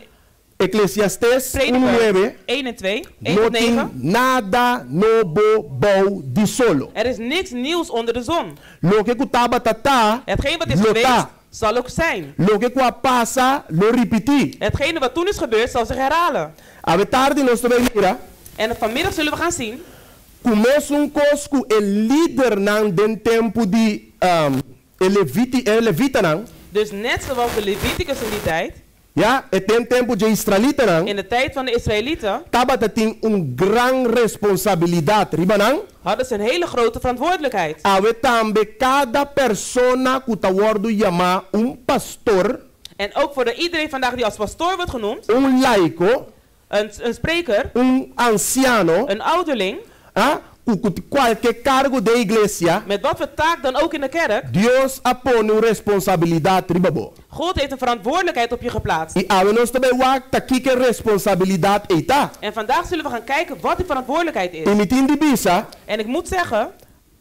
Eclesiastes Prediker 1:9, 1 en 2, 1 no tot tin 9. nada nobo bou di solo. Er is niks nieuws onder de zon. Loke ku tabata ta, Hetgeen wat is lo geweest, ta. zal ook zijn. Loke ku a pasa, lo ripití. Hetgene wat toen is gebeurd, zal zich herhalen. Awe tardi nos ta bai mira En vanmiddag zullen we gaan zien ku mesun kos ku e lidernan den tempu di e leviti, e levitanan, Dus net zoals de Leviticus in die tijd, ya, e den tempu dje israelitanan, in de tijd van de Israëlieten, tabata tin un gran responsabilidat riba nan, hadden ze een hele grote verantwoordelijkheid. Awe tambe kada persona ku ta wòrdu yamá un pastor, En ook voor de iedereen vandaag die als pastoor wordt genoemd, un laiko, een spreker, un ansiano, een ouderling, ah, ku ku kualke kargo den iglesia, met wat voor taak dan ook in de kerk, Dios a pone un responsabilidat riba bo. God heeft een verantwoordelijkheid op je geplaatst. I awe nos ta bai wak ta kiko e responsabilidat ei ta. En vandaag zullen we gaan kijken wat die verantwoordelijkheid is. I mi tin di bisa, En ik moet zeggen,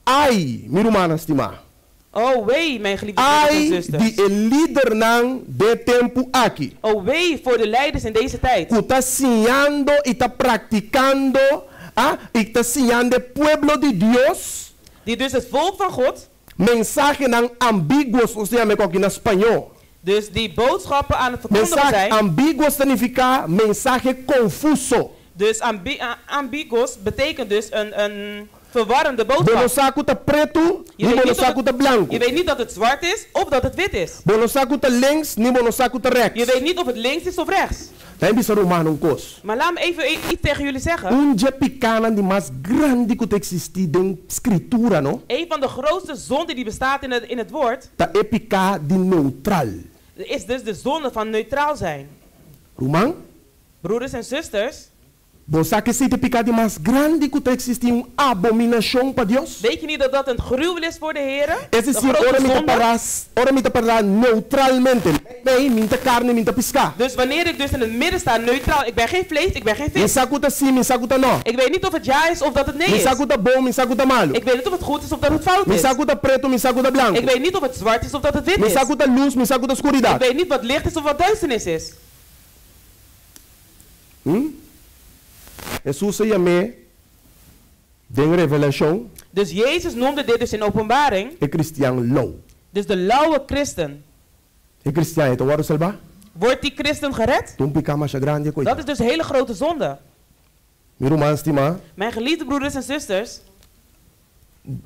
ai, mi rumannan stimá. Oh wee, mijn geliefde broeders en Ai zusters. di e lidernan den tempu aki. Oh wee voor de leiders in deze tijd. Ku ta siñando i ta praktikando, ah, i ta siñando e pueblo di Dios. Die dus het volk van God. Mensahenan ambiguo, nos ta yama esaki na spañó. Dus die boodschappen aan het verkondigen Mensahe zijn. ambiguo ta nifiká mensahe konfuso. Dus ambiguos betekent dus een verwarrende Bo no boodschap. sa ku ta pretu, Je ni weet bo no niet of sa ku het, ta blanku. je weet niet dat het zwart is of dat het wit is. Bo no sa ku ta links, ni bo no sa ku ta rechts. Je weet niet of het links is of rechts. Laga mi bisa ruman un kos. Maar laat me even iets tegen jullie zeggen. Un dje pikánan di mas grandi ku ta eksistí den skritura, no? Een van de grootste zonden die bestaat in het woord, Ta e piká di neutral. is dus de zonde van neutraal zijn. Ruman? Broeders en zusters, Bo sa ku esei ta e piká di mas grandi ku ta eksistí, un abominashon pa Dios? Weet je niet dat dat een gruwel is voor de Heer? Es Een desir, grote ora mi ta zonde? para, ora mi ta para neutralmente. Mei, mi n' ta karni, mi n' ta piská. Dus wanneer ik dus in het midden sta, neutraal, ik ben geen vlees, ik ben geen Mi vis. sa ku ta si, mi sa ku ta no. Ik weet niet of het ja is of dat het nee Mi is. sa ku ta bon, mi sa ku ta malu. Ik weet niet of het goed is of dat het fout Mi is. sa ku ta pretu, mi sa ku ta blanku. Ik weet niet of het zwart is of dat het wit Mi is. sa ku ta lus, mi sa ku ta Ik skuridat. weet niet wat licht is of wat duisternis is. Hesus a yam'é den Revelashon Dus Jezus noemde dit dus in openbaring, e kristian lou. dus de lauwe christen. E kristian ei ta wòrdu salbá? Wordt die christen gered? Ta un piká masha grandi e Dat is dus een hele grote zonde. Mi ruman stimá, Mijn geliefde broeders en zusters,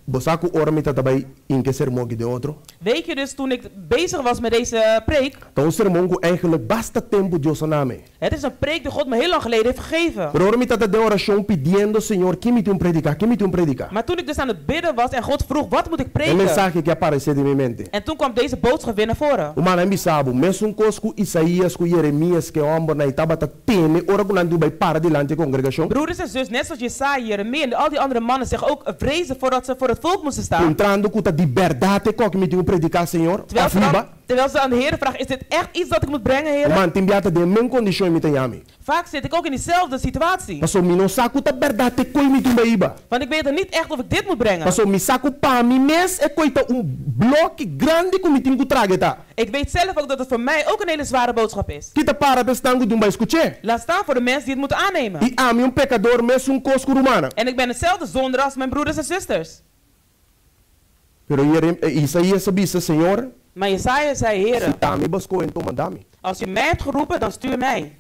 bo sa ku ora mi tabata bai hinka e sermon aki den otro. weet je dus toen ik bezig was met deze preek, Ta un sermon ku eigenlijk basta tempu Dios a duna mi. het is een preek die God me heel lang geleden heeft gegeven. Pero ora mi tabata den orashon pidiendo Señor, ki mi tin prediká, ki mi tin prediká. Maar toen ik dus aan het bidden was en God vroeg, wat moet ik E preken? mensahe aki a aparesé den mi mente. En toen kwam deze boodschap weer naar voren. Ruman, laga mi bisa bo, mesun kos ku Isaías, ku Jeremias, ku e hòmbernan ei tabata teme, ora ku nan bai para dilanti di kongregashon. Broeders en zus, net zoals Jesaja, Jeremia en al die andere mannen zich ook vrezen voordat ze voor het volk moesten staan. Puntrando ku ta di bèrdat e kos aki mi tin ku prediká, Señor, Terwijl ze, òf dan, riba. terwijl ze aan de Heer vragen, is dit echt iets dat ik moet brengen, Heer? Ruman, tin bia ta den mesun kondishon mi ta haña mi. Vaak zit ik ook in diezelfde situatie. Paso mi no sa ku ta bèrdat e kos mi tin bai hiba. Want ik weet er niet echt of ik dit moet brengen. Paso mi sa ku pa mi mes e kos ta un blòki grandi ku mi tin ku traga ta. Ik weet zelf ook dat het voor mij ook een hele zware boodschap is. Ki ta para pa esnan ku tin bai skuch'é. Laat staan voor de mensen die het moeten aannemen. I ami un pekador mesun kos ku rumannan. En ik ben hetzelfde zonder als mijn broeders en zusters. Pero Jerem, eh, Isaías a bisa, Señor, Maar Jesaja zei, Heere, si t'ami Bo a skohe, anto manda mi. als u mij hebt geroepen, dan stuur mij.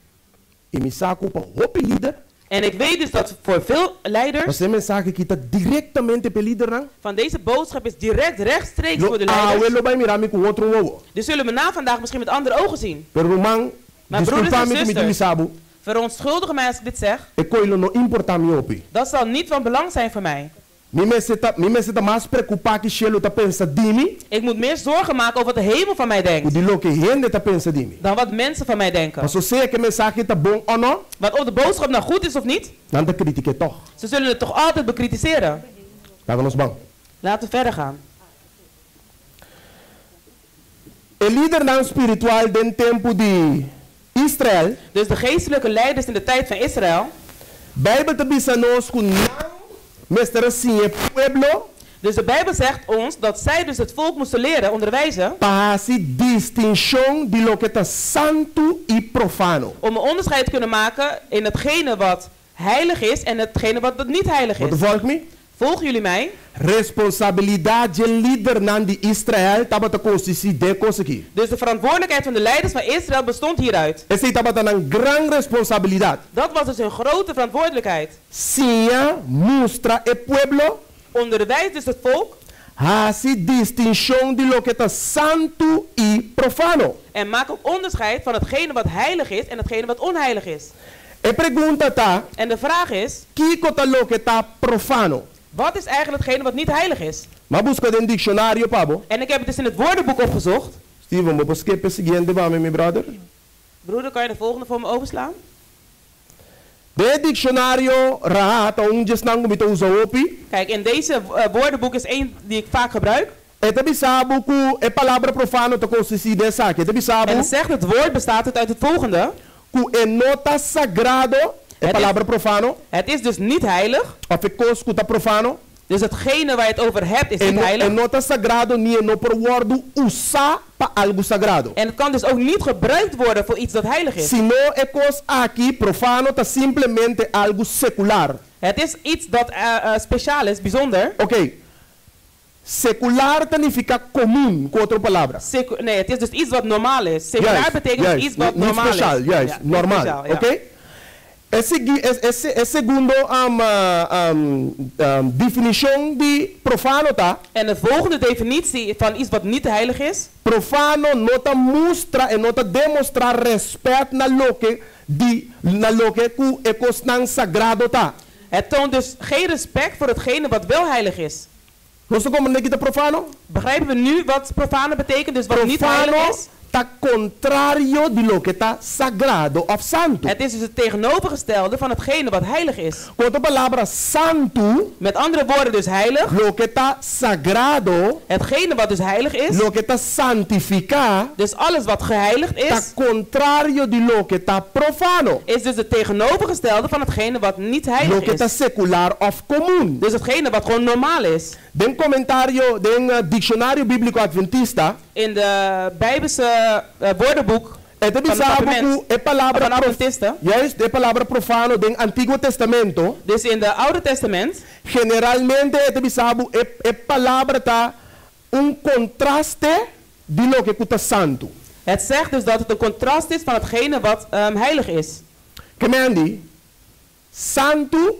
I mi sa ku pa hopi lider. En ik weet dus dat voor veel leiders Paso e mensahe aki ta direktamente pa e lidernan. van deze boodschap is direct rechtstreeks Lo voor de awe leiders. lo bai mira mi ku otro wowo. Dus zullen we na vandaag misschien met andere ogen zien. Pero ruman, Maar broeders diskulpa en mi ku mi tin zusters. bisa bo. Verontschuldigen mij als ik dit zeg. E kos ei lo no importá mi hopi. Dat zal niet van belang zijn voor mij. Mi mester ta, mi mester ta mas preokupá ki shelu ta pensa di mi, Ik moet meer zorgen maken over wat de hemel van mij ku denkt. di loke hende ta pensa di mi. Dan wat mensen van mij denken. Paso sea ku e mensahe ta bon òf no, Want of de boodschap nou goed is of niet, nan ta kritik'é tòg. ze zullen het toch altijd bekritiseren. Laga nos ban. Laten we verder gaan. E lidernan spiritual den tempu di Israel, Dus de geestelijke leiders in de tijd van Israël, Beibel ta bisa nos ku nan mester a siña e pueblo. Dus de Bijbel zegt ons dat zij dus het volk moesten leren, onderwijzen, Pa hasi distinshon di loke ta santu i profano. Om een onderscheid te kunnen maken in hetgene wat heilig is en hetgene wat niet heilig Bo ta is. volg mi? Volgen jullie mij? Responsabilidat dje lidernan di Israel tabata konsistí den kos akí. Dus de verantwoordelijkheid van de leiders van Israël bestond hieruit. Esei tabata nan gran responsabilidat. Dat was dus hun grote verantwoordelijkheid. Siña, mustra e pueblo. Onderwijs dus het volk. Hasi distinshon di loke ta santu i profano. En maak ook onderscheid van hetgene wat heilig is en hetgene wat onheilig is. E pregunta ta. En de vraag is. Kiko ta loke ta profano? Wat is eigenlijk hetgene wat niet heilig is? M'a buska den dikshonario pa bo. En ik heb het dus in het woordenboek opgezocht. Steven, bo por skip e siguiente pa mi, mi brother? Broeder, kan je de volgende voor me overslaan? Den e dikshonario Raha ta un djesnan ku mi ta usa hopi. Kijk, in deze woordenboek is één die ik vaak gebruik. E ta bisa bo ku e palabra profano ta konsistí den esaki. E ta bisa bo. En het zegt, het woord bestaat het uit het volgende. Ku e no ta sagrado, e palabra profano. Het is dus niet heilig. Òf e kos ku ta profano. Dus hetgene waar je het over hebt is E niet no, heilig. e no ta sagrado ni e no por wòrdu usá pa algu sagrado. En het kan dus ook niet gebruikt worden voor iets dat heilig is. Sino e kos aki, profano, ta simplemente algu sekular. Het is iets dat speciaal is, bijzonder. Oké. Sekular ta nifiká komun, ku otro palabra. Secu nee, het is dus iets wat normaal is. Seculair Juist, betekent dus juist. iets wat Niet normaal is. speciaal, juist. Ja, niet Normaal. speciaal, ja. Oké? E sigui, e, e, e segundo definishon di profano ta. En de volgende definitie van iets wat niet heilig is. Profano no ta mustra e no ta demostrá rèspèt na loke di, na loke ku e kosnan sagrado ta. Het toont dus geen respect voor hetgene wat wel heilig is. Nos ta komprendé ki ta profano? Begrijpen we nu wat profane betekent, dus wat niet heilig Profano is? ta kontrario di loke ta sagrado òf santu. Het is dus het tegenovergestelde van hetgene wat heilig is. Ku otro palabra, santu. Met andere woorden dus heilig. Loke ta sagrado. Hetgene wat dus heilig is. Loke ta santifiká. Dus alles wat geheiligd is. Ta kontrario di loke ta profano. Is dus het tegenovergestelde van hetgene wat niet heilig Loke ta is. sekular òf komun. Dus hetgene wat gewoon normaal is. Den komentario, den Dikshonario Bíbliko Adventista. In de Bijbelse woordenboek E ta van het bisa bo Papament, ku e palabra van Adventisten. Juist, e palabra profano den Antiguo Testamento. Dus in de Oude Testament. Generalmente e ta bisa bo e, e palabra ta un kontraste di loke ku ta santu. Het zegt dus dat het een contrast is van hetgene wat heilig is. Ke men di, santu.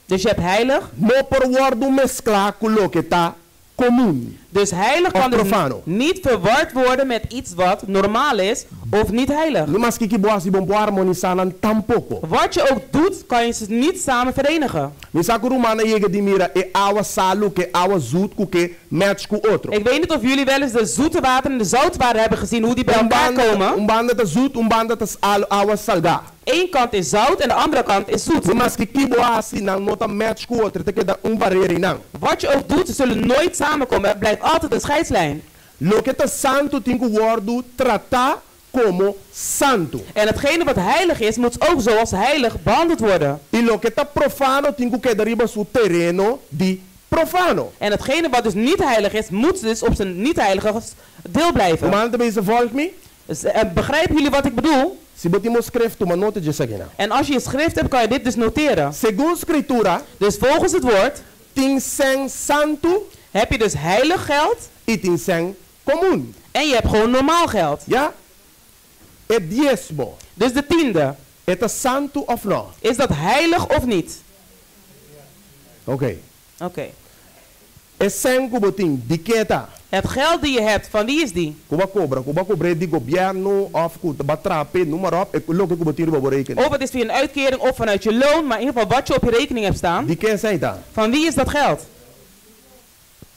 Dus je hebt heilig. No por wòrdu mesklá ku loke ta komun. Dus heilig Of kan dus profano. niet verward worden met iets wat normaal is of niet heilig. Ni maske ki bo hasi bo no por harmonisá nan tampoko. Wat je ook doet, kan je ze niet samen verenigen. Mi sa ku rumannan a yega di mira e awa salu ku e awa zoet ku ke match ku otro. Ik weet niet of jullie wel eens de zoete water en de zoutwater hebben gezien, hoe die bij Un elkaar banda, komen. un banda ta zoet, un banda ta awa salgá. Eén kant is zout en de andere kant is zoet. Ni maske ki bo hasi nan no ta match ku otro, ta keda un barera einan. Wat je ook doet, ze zullen nooit samenkomen. Het blijft altijd een scheidslijn. Loke ta santu tin ku wòrdu tratá komo santu. En hetgene wat heilig is, moet ook zoals heilig behandeld worden. I loke ta profano tin ku keda riba su tereno di profano. En hetgene wat dus niet heilig is, moet dus op zijn niet heilige deel blijven. Rumannan ta bezig volg mi? Dus, begrijpen jullie wat ik bedoel? Si bo tin bo skreft, tuma nota di esakinan. En als je je schrift hebt, kan je dit dus noteren. Segun Skritura, Dus volgens het woord, tin sèn santu heb je dus heilig geld i tin sèn komun. en je hebt gewoon normaal geld. Ja? E diesmo. Dus de tiende. E ta santu òf no? Is dat heilig of niet? Oké. Oké. E sèn ku bo tin, di ken ta? Het geld die je hebt, van wie is die? Ku bo a kobra, ku bo a kobr'é di gobièrnu òf ku bo a trap'é, noem maar op, e loke ku bo tin riba bo rekening. Of het is via een uitkering of vanuit je loon, maar in ieder geval wat je op je rekening hebt staan. Di ken esei ta? Van wie is dat geld?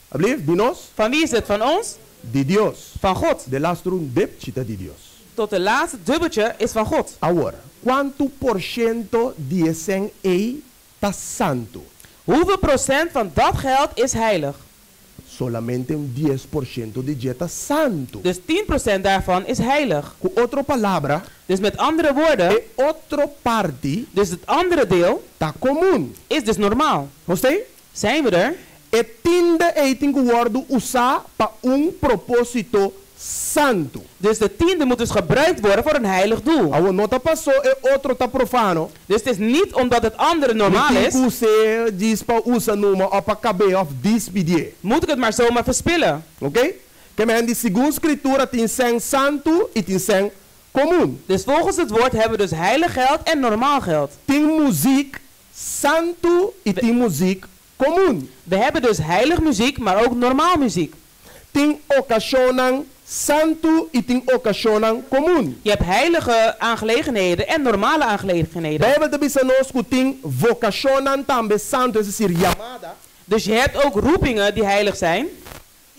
Alsjeblieft, di nos? Van wie is het? Van ons? Di Dios. Van God. Delaster un depchi ta di Dios. Tot de laatste dubbeltje is van God. Awor, kuantu porshento di e sèn ei ta santu? Hoeveel procent van dat geld is heilig? Solamente un 10% di dje ta santu. Dus 10% daarvan is heilig. Ku otro palabra, Dus met andere woorden, e otro parti dus het andere deel ta komun. is dus normaal. Nos t'ei? Zijn we er? E tiende ei tin ku wòrdu usá pa un propósito santu. Dus de tiende moet dus gebruikt worden voor een heilig doel. Awor no ta pasó e otro ta profano. Dus het is niet omdat het andere normaal Mi tin is. ku us'é djis pa usa numa òf pa kab'é òf dispidié. Moet ik het maar zomaar verspillen. Oké? Ke men di segun Skritura tin sèn santu i tin sèn komun. Dus volgens het woord hebben we dus heilig geld en normaal geld. Tin muzik santu i tin muzik komun. We hebben dus heilig muziek, maar ook normaal muziek. Tin okashonnan santu i tin okashonnan komun. Je hebt heilige aangelegenheden en normale aangelegenheden. Beibel ta bisa nos ku tin vokashonnan tambe santu, es desir, yamada. Dus je hebt ook roepingen die heilig zijn.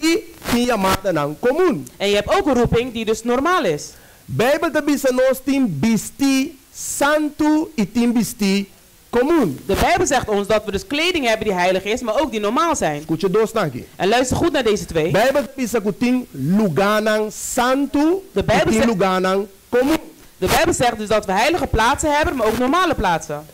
I tin yamadanan komun. En je hebt ook een roeping die dus normaal is. Beibel ta bisa nos tin bistí santu i tin bistí komun. De Bijbel zegt ons dat we dus kleding hebben die heilig is, maar ook die normaal zijn. Skucha e dosnan aki. En luister goed naar deze twee. Beibel ta bisa ku tin lugánan santu De i Bijbel tin zegt- lugánan komun. De Bijbel zegt dus dat we heilige plaatsen hebben, maar ook normale plaatsen.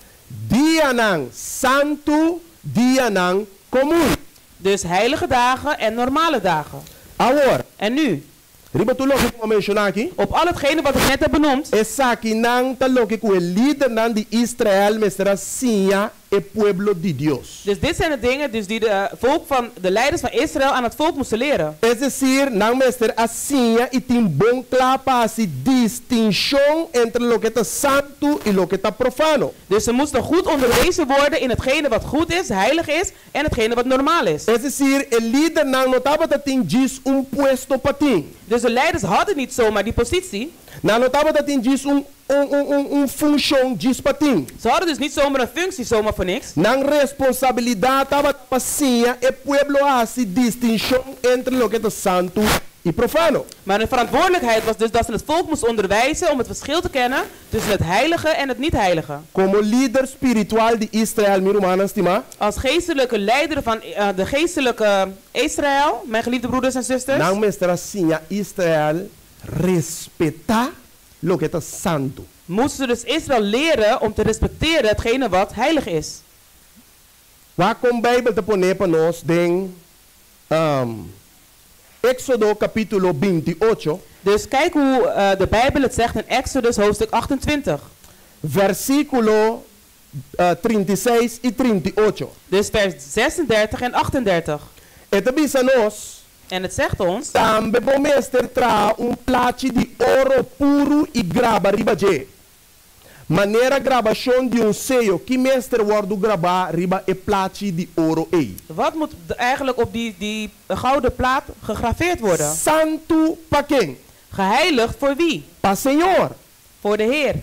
Dianan santu, dianan komun. Dus heilige dagen en normale dagen. Awor, En nu, riba tur loke ku mi a menshoná aki, op al hetgene wat ik net heb benoemd, esakinan ta loke ku e lidernan di Israel mester a siña e pueblo di Dios. Dus dit zijn de dingen dus die de volk van de leiders van Israël aan het volk moesten leren. Es desir, nan mester a siña i tin bon kla pa hasi distinshon entre loke ta santu i loke ta profano. Dus ze moesten goed onderwezen worden in hetgene wat goed is, heilig is en hetgene wat normaal is. Es desir, e lidernan no tabata tin djis un puesto pa tin. Dus de leiders hadden niet zomaar die positie. Nan no tabata tin djis un un un un un funshon djis pa tin. Ze hadden dus niet zomaar een functie zomaar voor niks. Nan responsabilidat tabata pa siña e pueblo hasi distinshon entre loke ta santu i profano. Maar hun verantwoordelijkheid was dus dat ze het volk moesten onderwijzen om het verschil te kennen tussen het heilige en het niet-heilige. Komo lider spiritual di Israel, mi rumannan stimá. Als geestelijke leider van de geestelijke Israël, mijn geliefde broeders en zusters. Nan mester a siña Israel respetá loke ta santu. Moesten ze dus Israël leren om te respecteren hetgene wat heilig is. Wak kon Beibel ta pone pa nos den Éksodo kapítulo binti ocho. Dus kijk hoe de Bijbel het zegt in Exodus hoofdstuk 28. Versíkulo trinta i seis i trinta i ocho. Dus vers 36 en 38. E ta bisa nos. En het zegt ons. Tambe bo mester traha un plachi di oro puru i graba riba dje, manera grabashon di un seyo. Ki mester wòrdu grabá riba e plachi di oro ei? Wat moet eigenlijk op die, die gouden plaat gegraveerd worden? Santu pa ken? Geheiligd voor wie? Pa Señor. Voor de Heer.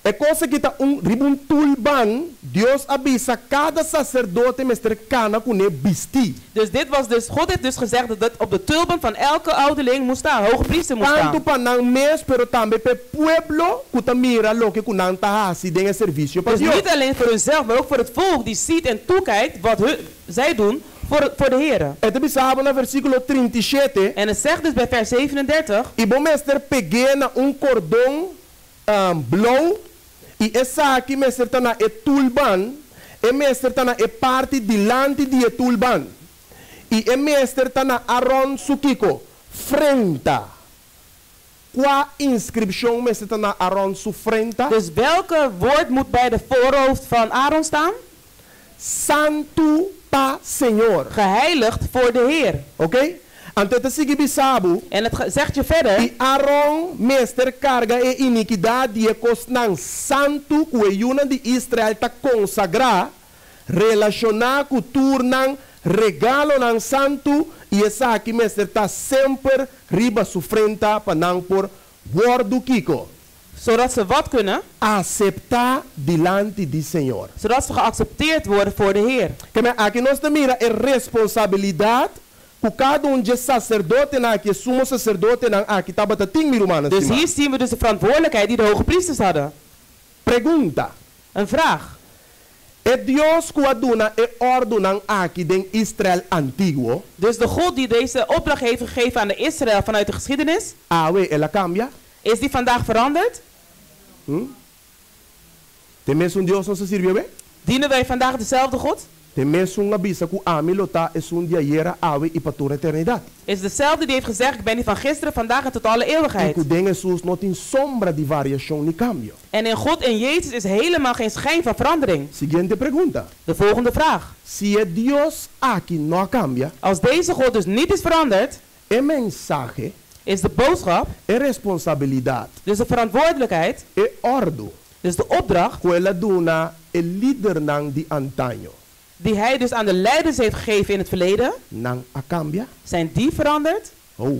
E kos aki ta un riba un tulban, Dios a bisa kada saserdote mester kana kuné bistí. Dus dit was dus, God heeft dus gezegd dat dat op de tulband van elke ouderling moest staan, hoge priester moest Tantu staan. pa nan mes, pero tambe pa e pueblo ku ta mira loke ku nan ta hasi den e servisio pa Dus Dios. niet alleen voor hunzelf, maar ook voor het volk die ziet en toekijkt wat hun, zij doen voor, voor de Heere. E ta bisa bo na versíkulo 37. En het zegt dus bij vers 37. I bo mester peg'é na un kordon blou, i esaki mester ta na e tulban, e mester ta na e parti dilanti di e tulban, i e mester ta na Aron su kiko? Frenta. Kua inskripshon mester ta na Aron su frenta? Dus welke woord moet bij de voorhoofd van Aaron staan? Santu pa Señor. Geheiligd voor de Heer. Oké? Anto e ta sigui bisa bo. En het zegt je verder. I Aron mester karga e inikidat di e kosnan santu ku e yunan di Israel ta konsagrá, relashoná ku tur nan regalonan santu, i esaki mester ta semper riba su frenta pa nan por wòrdu kiko? Zodat ze wat kunnen? Aseptá dilanti di Señor. Zodat ze geaccepteerd worden voor de Heer. Keme aki nos ta mira e responsabilidat ku kada un dje saserdotenan aki, e sumo saserdotenan aki tabata tin, mi rumannan Dus stimá. hier zien we dus de verantwoordelijkheid die de hoge priesters hadden. Pregunta. Een vraag. E Dios ku a duna e òrdunan aki den Israel antiguo. Dus de God die deze opdracht heeft gegeven aan de Israël vanuit de geschiedenis. Awe el a kambia? Is die vandaag veranderd? Te mesun Dios nos ta sirbi awe? Dienen wij vandaag dezelfde God? T'e mesun a bisa ku ami lo ta esun di ayera, awe i pa tur eternidat. Is dezelfde die heeft gezegd, ik ben die van gisteren, vandaag en tot alle I eeuwigheid. ku den Hesus no tin sombra di variashon ni kambio. En in God en Jezus is helemaal geen schijn van verandering. Siguiente pregunta. De volgende vraag. Si e Dios aki no a kambia, Als deze God dus niet is veranderd, e mensahe, is de boodschap, e responsabilidat, dus de verantwoordelijkheid, e òrdu dus de opdracht, ku el a duna e lidernan di antaño, die hij dus aan de leiders heeft gegeven in het verleden, nan a kambia? zijn die veranderd? Oh.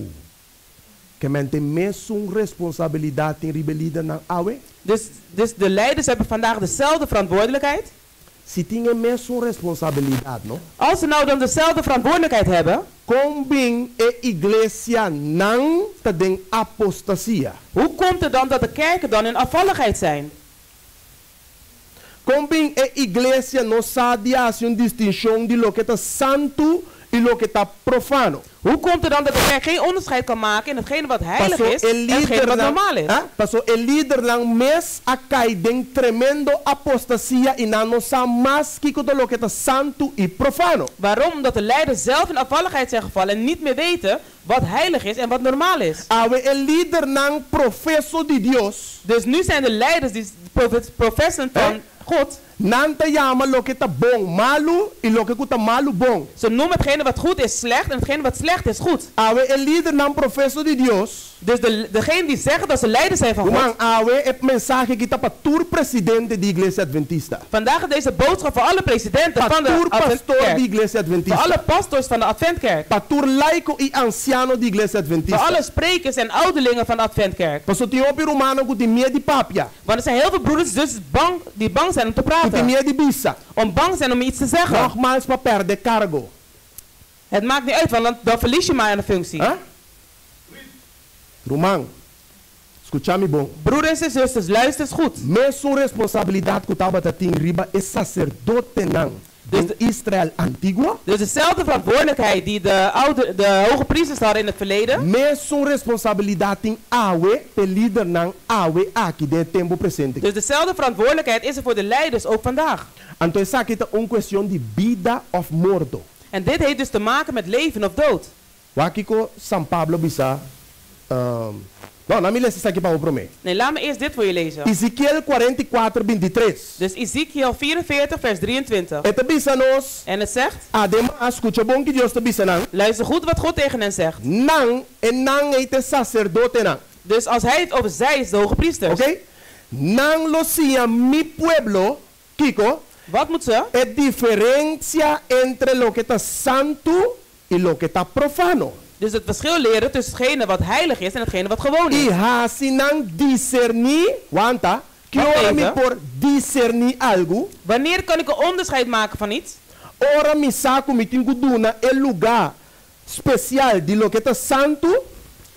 Ke men t'e mesun responsabilidat tin riba e lidernan awe? Dus de leiders hebben vandaag dezelfde verantwoordelijkheid? Si tin e mesun responsabilidat, no? Als ze nou dan dezelfde verantwoordelijkheid hebben, Kon bin e iglesianan ta den apostasia? Hoe komt het dan dat de kerken dan in afvalligheid zijn? Kon bin e iglesia no sa di hasi un distinshon di loke ta santu i loke ta profano? Hoe komt het dan dat de kerk geen onderscheid kan maken in hetgene wat heilig Paso is e en hetgene wat lidernan, normaal is? ah, paso e lidernan mes a kai den tremendo apostasia i nan no sa mas kiko ta loke ta santu i profano. Waarom? Omdat de leiders zelf in afvalligheid zijn gevallen en niet meer weten wat heilig is en wat normaal is. Awe e lidernan profeso di Dios. Dus nu zijn de leiders die professen Eh? van God. Nan ta yama loke ta bon malu i loke ku ta malu bon. Ze noemen hetgene wat goed is slecht en hetgene wat slecht is goed. Awe e lidernan profeso di Dios. Dus degene die zeggen dat ze leiders zijn van God. Ruman, awe e mensahe aki ta pa tur presidente di Iglesia Adventista. Vandaag is deze boodschap voor alle presidenten Pa van de tur pastor Adventkerk. di Iglesia Voor Adventista. alle pastors van de Adventkerk. Pa tur laiko i ansiano di Iglesia Voor Adventista. alle sprekers en ouderlingen van de Adventkerk. Paso tin hopi rumannan ku tin miedu di papia. Want er zijn heel veel broeders dus bang, die bang zijn om te Ku tin praten. miedu di bisa. Om bang zijn om iets te zeggen. Nogmaals pa pèrdè kargo. Het maakt niet uit, want dan verlies je maar aan de functie. Huh? Ruman, skucha mi bon. Broeders en zusters, luister eens goed. Mesun responsabilidat ku tabata tin riba e saserdotenan Dus den Israel antiguo. Dus dezelfde verantwoordelijkheid die de hoge priesters hadden in het verleden. Mesun responsabilidat tin awe p'e lidernan awe aki den tempu presente. Dus dezelfde verantwoordelijkheid is er voor de leiders ook vandaag. Anto esaki ta un kuestion di bida òf morto. En dit heeft dus te maken met leven of dood. Wak kiko San Pablo a bisa. No, laga mi lesa esaki pa bo promé. Nee, laat me eerst dit voor je lezen. Ezekiel 44, 23. Dus Ezekiel 44, vers 23. E ta bisa nos, En het zegt, ademas, skucha bon ki Dios ta bisa nan. Luister goed wat God tegen hen zegt. Nan, e nan ei ta saserdotenan. Dus als hij het over zij is, de hoge priesters. Oké? Nan lo siña mi pueblo, kiko, Wat moet ze? E diferensia entre loke ta santu i loke ta profano. Dus het verschil leren tussen hetgene wat heilig is en hetgene wat gewoon I is. hasi nan diserní, wanta, ki Wacht ora mi even. por diserní algu? Wanneer kan ik een onderscheid maken van iets? Ora mi sa ku mi tin ku duna e lugá spesial di loke ta santu,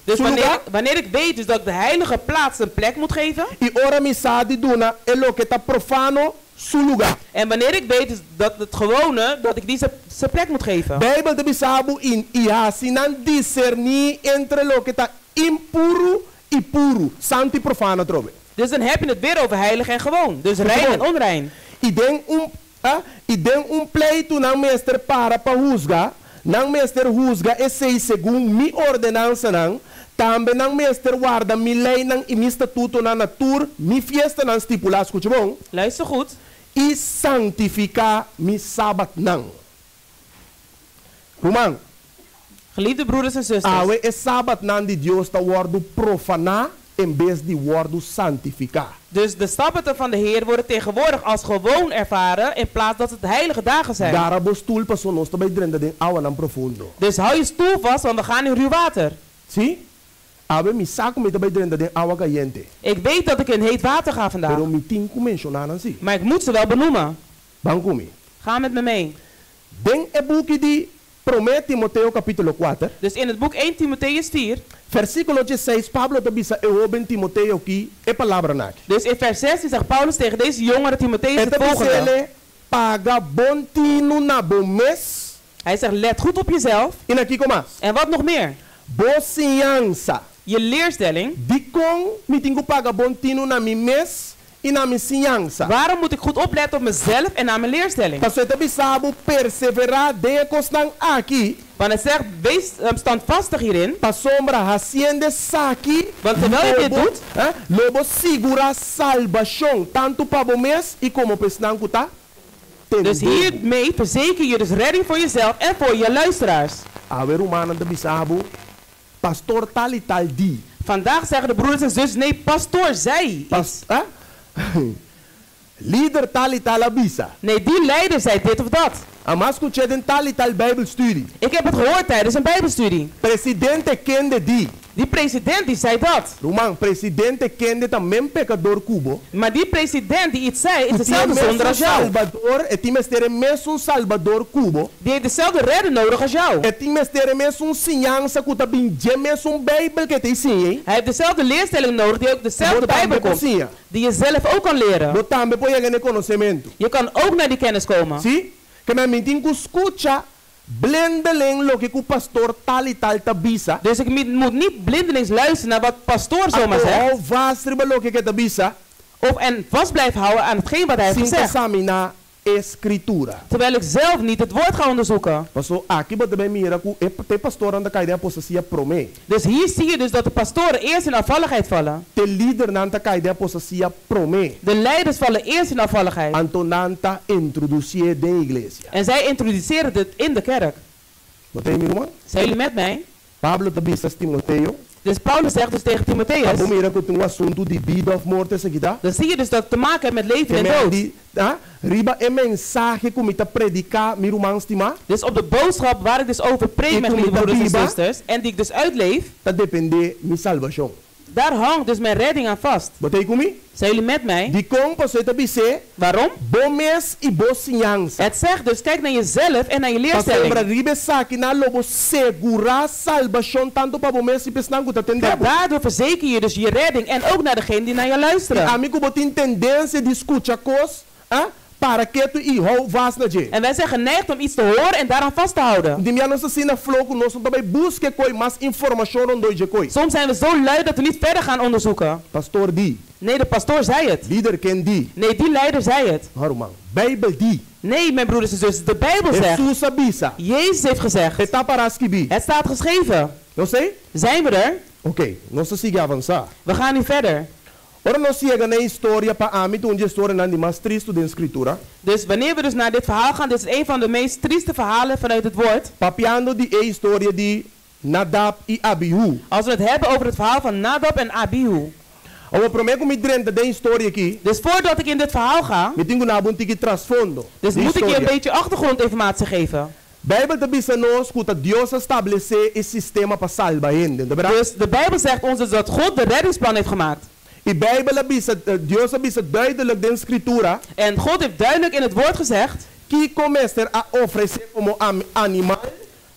Dus su lugá, wanneer ik weet dus dat ik de heilige plaats een plek moet geven. I ora mi sa di duna e loke ta profano su lugá. En wanneer ik weet dus dat het gewone, dat ik die zijn plek moet geven. Bijbel ta bisa bo i hasi nan diserní entre loke ta impuru i puru, santu i profano atrobe. Dus dan heb je het weer over heilig en gewoon. Dus rein en onrein. I den un, ah, i den un pleitu nan mester para pa husga, nan mester husga esei segun mi ordenansanan, tambe nan mester warda mi leinan i mi statutonan na tur mi fiestanan stipulá, skucha bon. Luister goed. I santifiká mi sabatnan. Ruman. Geliefde broeders en zusters. Awe e sabatnan di Dios ta wòrdu profaná en bes di wòrdu santifiká. Dus de sabbaten van de Heer worden tegenwoordig als gewoon ervaren in plaats dat het heilige dagen zijn. Gara bo stul paso nos ta bai drenta den awanan profundo. Dus hou je stoel vast, want we gaan in ruw water. Si? Awe mi sa ku mi ta bai drenta den awa kayente. Ik weet dat ik in heet water ga vandaag. Pero mi tin ku menshoná nan si. Maar ik moet ze wel benoemen. Ban ku mi. Ga met me mee. Den e buki di Promé Timoteo kapítulo kuater. Dus in het boek 1 Timotheüs 4. Versíkulo diesseis Pablo ta bisa e hóben Timoteo ki e palabranan aki. Dus in vers 16 zegt Paulus tegen deze jongere Timotheüs het E ta volgende. bis'é, paga bon tinu na bo mes. Hij zegt, let goed op jezelf. I na kiko mas? En wat nog meer? Bo siñansa. Je leerstelling. Dikon mi tin ku paga bon tinu na mi mes i na mi siñansa? Waarom moet ik goed opletten op mezelf en naar mijn leerstelling? Paso e ta bisa bo perseverá den e kosnan aki. Want het zegt, wees standvastig hierin. Pasobra hasiendo esaki, Want terwijl je lo dit bo, doet, eh, lo bo sigurá salbashon, tantu pa bo mes i komo pa esnan ku ta Dus tende bo. hiermee verzeker je dus redding voor jezelf en voor je luisteraars. Awe rumannan ta bisa bo, Pastor tal i tal di. Vandaag zeggen de broeders en zussen, nee, pastoor zei Pas, iets. eh? Lider tal i tal a bisa. Nee, die leider zei dit of dat. A m'a skuch'é den tal i tal Bijbelstudie. Ik heb het gehoord tijdens een Bijbelstudie. Presidente kende di. Die president die zei dat. Ruman, presidente kende ta men pekador ku bo. Maar die president die iets zei, is Ku tin e dezelfde zonder mesun als jou. Salbador, e tin mester e mesun Salbador ku bo. Die heeft dezelfde redder nodig als jou. E tin mester e mesun siñansa ku ta bin dje mesun Bijbel ku e ta e siña ei. Hij heeft dezelfde leerstelling nodig die ook dezelfde Bo tambe Bijbel por komt. siña. Die je zelf ook kan leren. Bo tambe por yega na e konosementu. Je kan ook naar die kennis komen. Sí? Ke men mi tin ku skucha blindeling loke ku pastor tal i tal ta bisa. Dus ik moet niet blindelings luisteren naar wat pastoor zomaar Anto zegt. hou vast riba loke ku e ta bisa. Of en vast blijven houden aan hetgeen wat hij heeft Sin ta gezegd. saminá e Skritura. Terwijl ik zelf niet het woord ga onderzoeken. Paso aki bo ta bai mira ku e te pastornan ta kai den apostasia promé. Dus hier zie je dus dat de pastoren eerst in afvalligheid vallen. Te lidernan ta kai den apostasia promé. De leiders vallen eerst in afvalligheid. Anto nan ta introdusié den iglesia. En zij introduceren dit in de kerk. Bo ta mi ruman? Zijn jullie met mij? Pablo ta bisa Timoteo. Dus Paulus zegt dus tegen Timotheus. Bo mira ku tin un asuntu di bida òf morto esaki ta? Dan zie je dus dat het te maken heeft met leven en dood. Di, ah, riba e mensahe ku mi ta prediká, mi ruman stimá. Dus op de boodschap waar ik dus over preek I met ku mijn mi ta broeders en biba. zusters. En die ik dus uitleef. Ta dependé mi salbashon. Daar hangt dus mijn redding aan vast. Bo t'ei ku mi? Zijn jullie met mij? Dikon paso e ta bis'é? Waarom? Bo mes i bo siñansa. Het zegt dus, kijk naar jezelf en naar je Pasobra leerstelling. riba esakinan lo bo segurá salbashon tantu pa bo mes i pa esnan ku ta tende Want bo. daardoor verzeker je dus je redding en ook naar degene die naar je luisteren. Ami ku bo tin tendensia di skucha kos, ah, para ketu i hou vast na dje. En wij zijn geneigd om iets te horen en daaraan vast te houden. Di mia nos ta asina flou ku nos no ta bai buska e koi mas informashon rondó dje koi. Soms zijn we zo lui dat we niet verder gaan onderzoeken. Pastor di. Nee, de pastoor zei het. Lider ken di. Nee, die leider zei het. No, ruman. Bijbel di. Nee, mijn broeders en zussen, de Bijbel zegt. Hesus a bisa. Jezus heeft gezegd. E ta pará skibí. Het staat geschreven. Nos t'ei? Zijn we er? Oké, nos ta sigui avansá. We gaan nu verder. Ora nos yega na e historia pa ami ta un di e storianan di mas tristu den Skritura. Dus wanneer we dus naar dit verhaal gaan, dit is een van de meest trieste verhalen vanuit het woord. Papiando di e historia di Nadab i Abihu. Als we het hebben over het verhaal van Nadab en Abihu. Awor promé ku mi drenta den e historia aki. Dus voordat ik in dit verhaal ga, Mi tin ku duna bo un tiki trasfondo. dus di moet ik je een historia. beetje achtergrondinformatie geven. Bijbel ta bisa nos ku ta Dios a establesé e sistema pa salba hende, no ta bèrdat? Dus de Bijbel zegt ons dus dat God de reddingsplan heeft gemaakt. E Bijbel a bisa, Dios a bisa duidelijk den Skritura. En God heeft duidelijk in het woord gezegd. Kiko mester a ofresé komo animal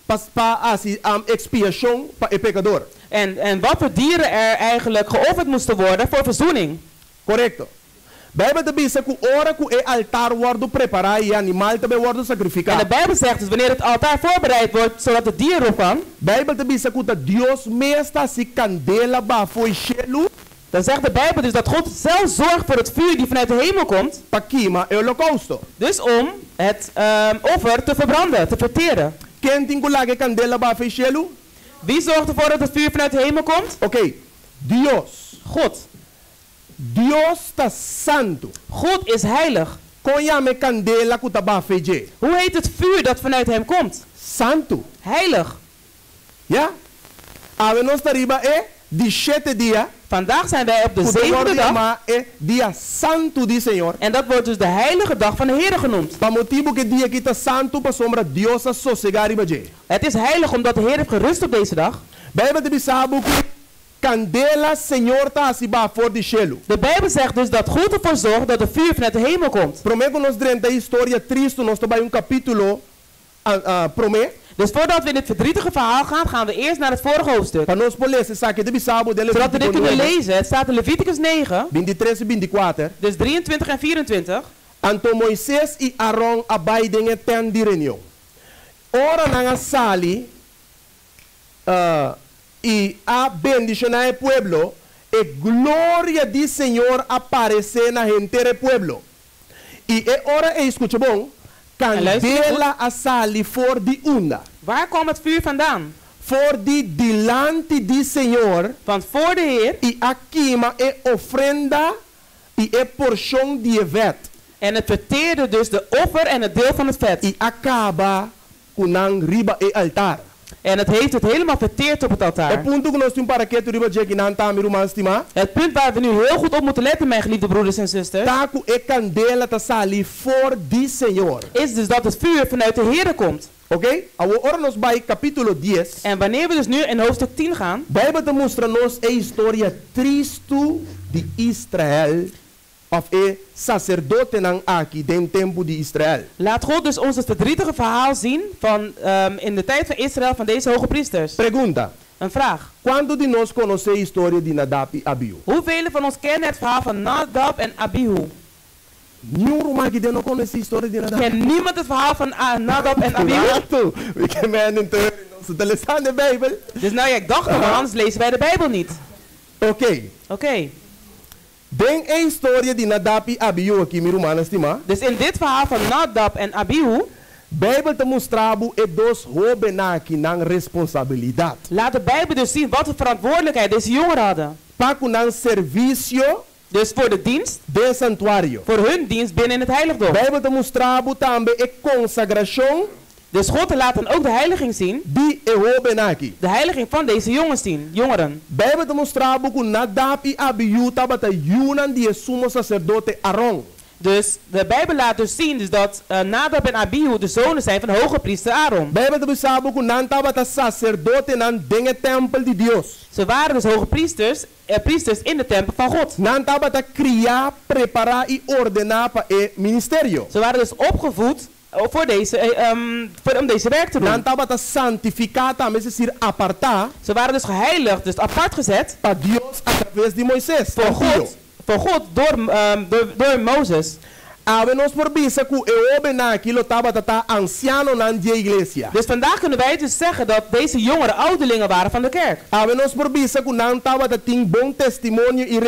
pa pa hasi ekspiashon pa e pekador. En, en wat voor dieren er eigenlijk geofferd moesten worden voor verzoening. Korekto. Bijbel ta bisa ku ora ku e altar wòrdu prepará i e animal tambe wòrdu sakrifiká. En de Bijbel zegt dus wanneer het altaar voorbereid wordt, zodat het dier erop kan. Bijbel ta bisa ku ta Dios mes ta hasi kandela baha fo'i shelu. Dan zegt de Bijbel dus dat God zelf zorgt voor het vuur die vanuit de hemel komt. Pa kima e holokousto. Dus om het offer te verbranden, te verteren. Ken tin ku laga e kandela baha fo'i shelu? Wie zorgt ervoor dat het vuur vanuit de hemel komt? Oké, Dios. God. Dios ta santu. God is heilig. Kon yama e kandela ku ta baha fo'i dje? Hoe heet het vuur dat vanuit hem komt? Santu. Heilig. Ja? Awe nos ta riba e di shete dia. Vandaag zijn wij op de Ku ta zevende wòrdu dag. yamá e dia santu di Señor. En dat wordt dus de heilige dag van de Heer genoemd. Pa motibu ku e dia aki ta santu pasobra Dios a sosegá riba dje. Het is heilig omdat de Heer heeft gerust op deze dag. Bijbel ta bisa bo ku kandela Señor ta hasi baha for di shelu. De Bijbel zegt dus dat God ervoor zorgt dat de vuur vanuit de hemel komt. Promé ku nos drenta e historia tristu nos ta bai un kapítulo promé. Dus voordat we in dit verdrietige verhaal gaan, gaan we eerst naar het vorige hoofdstuk. Pa nos por lesa esaki, e ta bisa bo den Zodat we dit Levítico kunnen 9, lezen. Het staat in Leviticus 9, 23 i 24. dus 23 en 24. Anto Moises i Aron a bai den e tent di reunion. Ora nan a sali i a bendishoná e pueblo, E gloria di Señor a aparesé na henter e pueblo. I e ora ei, skucha bon, En luister goed. Kandela a sali for di unda? Waar kwam het vuur vandaan? For di dilanti di Señor. Want voor de Heer. I a kima e ofrenda i e porshon di e vèt. En het verteerde dus de offer en het deel van het vet. I a kaba ku nan riba e altar. En het heeft het helemaal verteerd op het E altaar. punto ku nos tin para ketu riba dje akinan ta, mi ruman stimá. Het punt waar we nu heel goed op moeten letten, mijn geliefde broeders en zusters, Ta ku e kandela ta sali for di Señor. Is dus dat het vuur vanuit de Heer komt. Oké? Awor ora nos bai kapítulo 10. En wanneer we dus nu in hoofdstuk 10 gaan, Beibel ta mustra nos e historia tristu di Israel òf e saserdotenan aki den tempu di Israel. Laat God dus ons het verdrietige verhaal zien van in de tijd van Israël van deze hoge priesters. Pregunta. Een vraag. Kuantu di nos konosé e historia di Nadab i Abiú? Hoeveel van ons kennen het verhaal van Nadab en Abihu? Niun ruman aki den no konosé e historia di Nadab. Kent niemand het verhaal van Nadab en Abihu? Rato, we kennen het nos ta lesando Beibel. Dus nou ja, ik dacht al, maar anders lezen wij de Bijbel niet. Oké. Oké. Den e historia di Nadab i Abiú aki, mi rumannan stimá. Dus in dit verhaal van Nadab en Abihu, Beibel ta mustra bo e dos hóbennan aki nan responsabilidat. Laat de Bijbel dus zien wat voor verantwoordelijkheid deze jongeren hadden. Pa ku nan servisio. Dus voor de dienst. Den santuario. Voor hun dienst binnen in het heiligdom. Beibel ta mustra bo tambe e konsagrashon. Dus God laat dan ook de heiliging zien. Di e hóbennan aki. De heiliging van deze jongens zien, jongeren. Beibel ta mustra bo ku Nadab i Abiú tabata yunan di e sumo saserdote Aron. Dus de Bijbel laat dus zien dus dat Nadab en Abihu de zonen zijn van de hoge priester Aaron. Beibel ta bisa bo ku nan tabata saserdotenan den e tèmpel di Dios. Ze waren dus hoge priesters, priesters in de tempel van God. Nan tabata kriá, prepará i ordená pa e ministerio. Ze waren dus opgevoed voor deze, voor, om deze werk te doen. Nan tabata santifiká tambe, es desir, apartá. Ze waren dus geheiligd, dus apart gezet. Pa Dios a traves di Moises. Voor God, voor God door, door, door Mozes. Awe nos por bisa ku e hóbennan aki lo tabata ta ansianonan di e iglesia. Dus vandaag kunnen wij dus zeggen dat deze jongeren ouderlingen waren van de kerk. Awe nos por bisa ku nan tabata tin bon testimonio i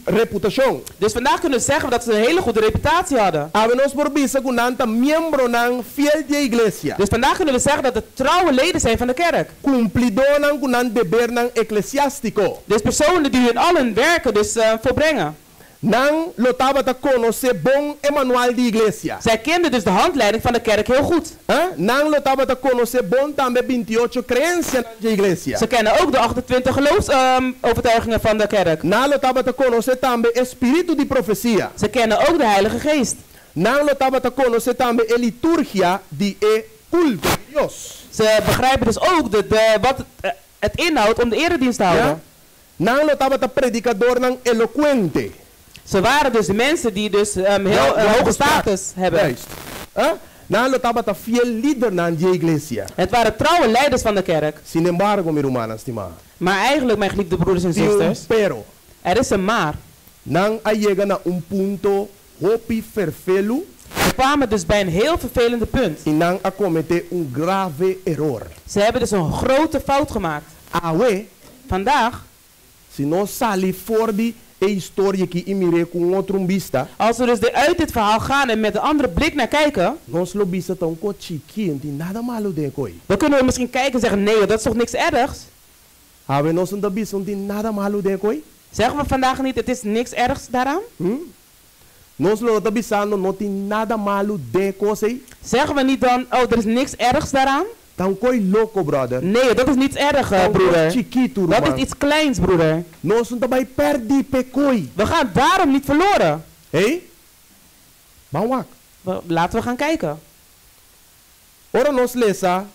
reputashon. Dus vandaag kunnen we zeggen dat ze een hele goede reputatie hadden. Awe nos por bisa ku nan ta miembronan fiel di e iglesia. Dus vandaag kunnen we zeggen dat het trouwe leden zijn van de kerk. Kumplidónan ku nan debernan eklesiástiko. Dus personen die hun al hun werken dus volbrengen. Nan lo tabata konosé bon e manual di iglesia. Zij kenden dus de handleiding van de kerk heel goed. Hè? Nan lo tabata konosé bon tambe bintiocho kreensianan di iglesia. Ze kennen ook de 28 geloofsovertuigingen van de kerk. Nan lo tabata konosé tambe e spiritu di profesia. Ze kennen ook de Heilige Geest. Nan lo tabata konosé tambe e liturgia di e kulto di Dios. Ze begrijpen dus ook de, de, wat het, het inhoudt om de eredienst te houden. Ja? Nan lo tabata predikadornan elokuente. Ze waren dus de mensen die dus heel hoge status hebben. Juist. Hè? Nan lo tabata fiel lidernan di e iglesia. Het waren trouwe leiders van de kerk. Sin embargo, mi rumannan stimá. Maar eigenlijk, mijn geliefde broeders en Tin un zusters, pero. Er is een maar. Nan a yega na un punto hopi ferfelu. Ze kwamen dus bij een heel vervelende punt. I nan a kometé un grave eror. Ze hebben dus een grote fout gemaakt. Awe. Vandaag. Si nos sali for di e historia aki i mir'é ku un otro bista. Als we dus uit dit verhaal gaan en met een andere blik naar kijken. Nos lo bisa ta un kos chikí, no tin nada malu den e koi. Dan kunnen we misschien kijken en zeggen, nee, dat is toch niks ergs? Awe nos no ta bisa no tin nada malu den e koi? Zeggen we vandaag niet, het is niks ergs daaraan? Nos lo no ta bisando no tin nada malu den e kos ei? Zeggen we niet dan, oh, er is niks ergs daaraan? Ta un koi loko, brother. Nee, dat is niets erg, Ta un koi broeder. chikitu, Dat ruman. is iets kleins, broeder. Nos no ta bai pèrdí p'e koi. We gaan daarom niet verloren. Hey? Ban wak. Laten we gaan kijken. Ora nos lesa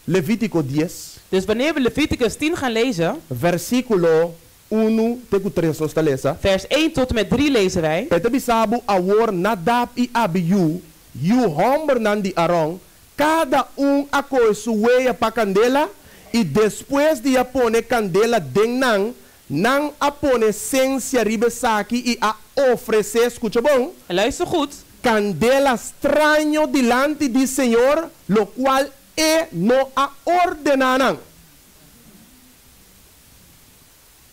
Levítiko 10. Dus wanneer we Leviticus 10 gaan lezen. Versíkulo 1 te ku 3 nos ta lesa. Vers 1 tot en met 3 lezen wij. E ta bisa bo awor Nadab i Abiú, yu hòmbernan di Aron, kada un a kohe su wea pa kandela, i despues di a pone kandela den nan, nan a pone sensia riba esaki i a ofresé, skucha bon, En luister goed. Kandela straño dilanti di Señor, lokual e no a ordená nan.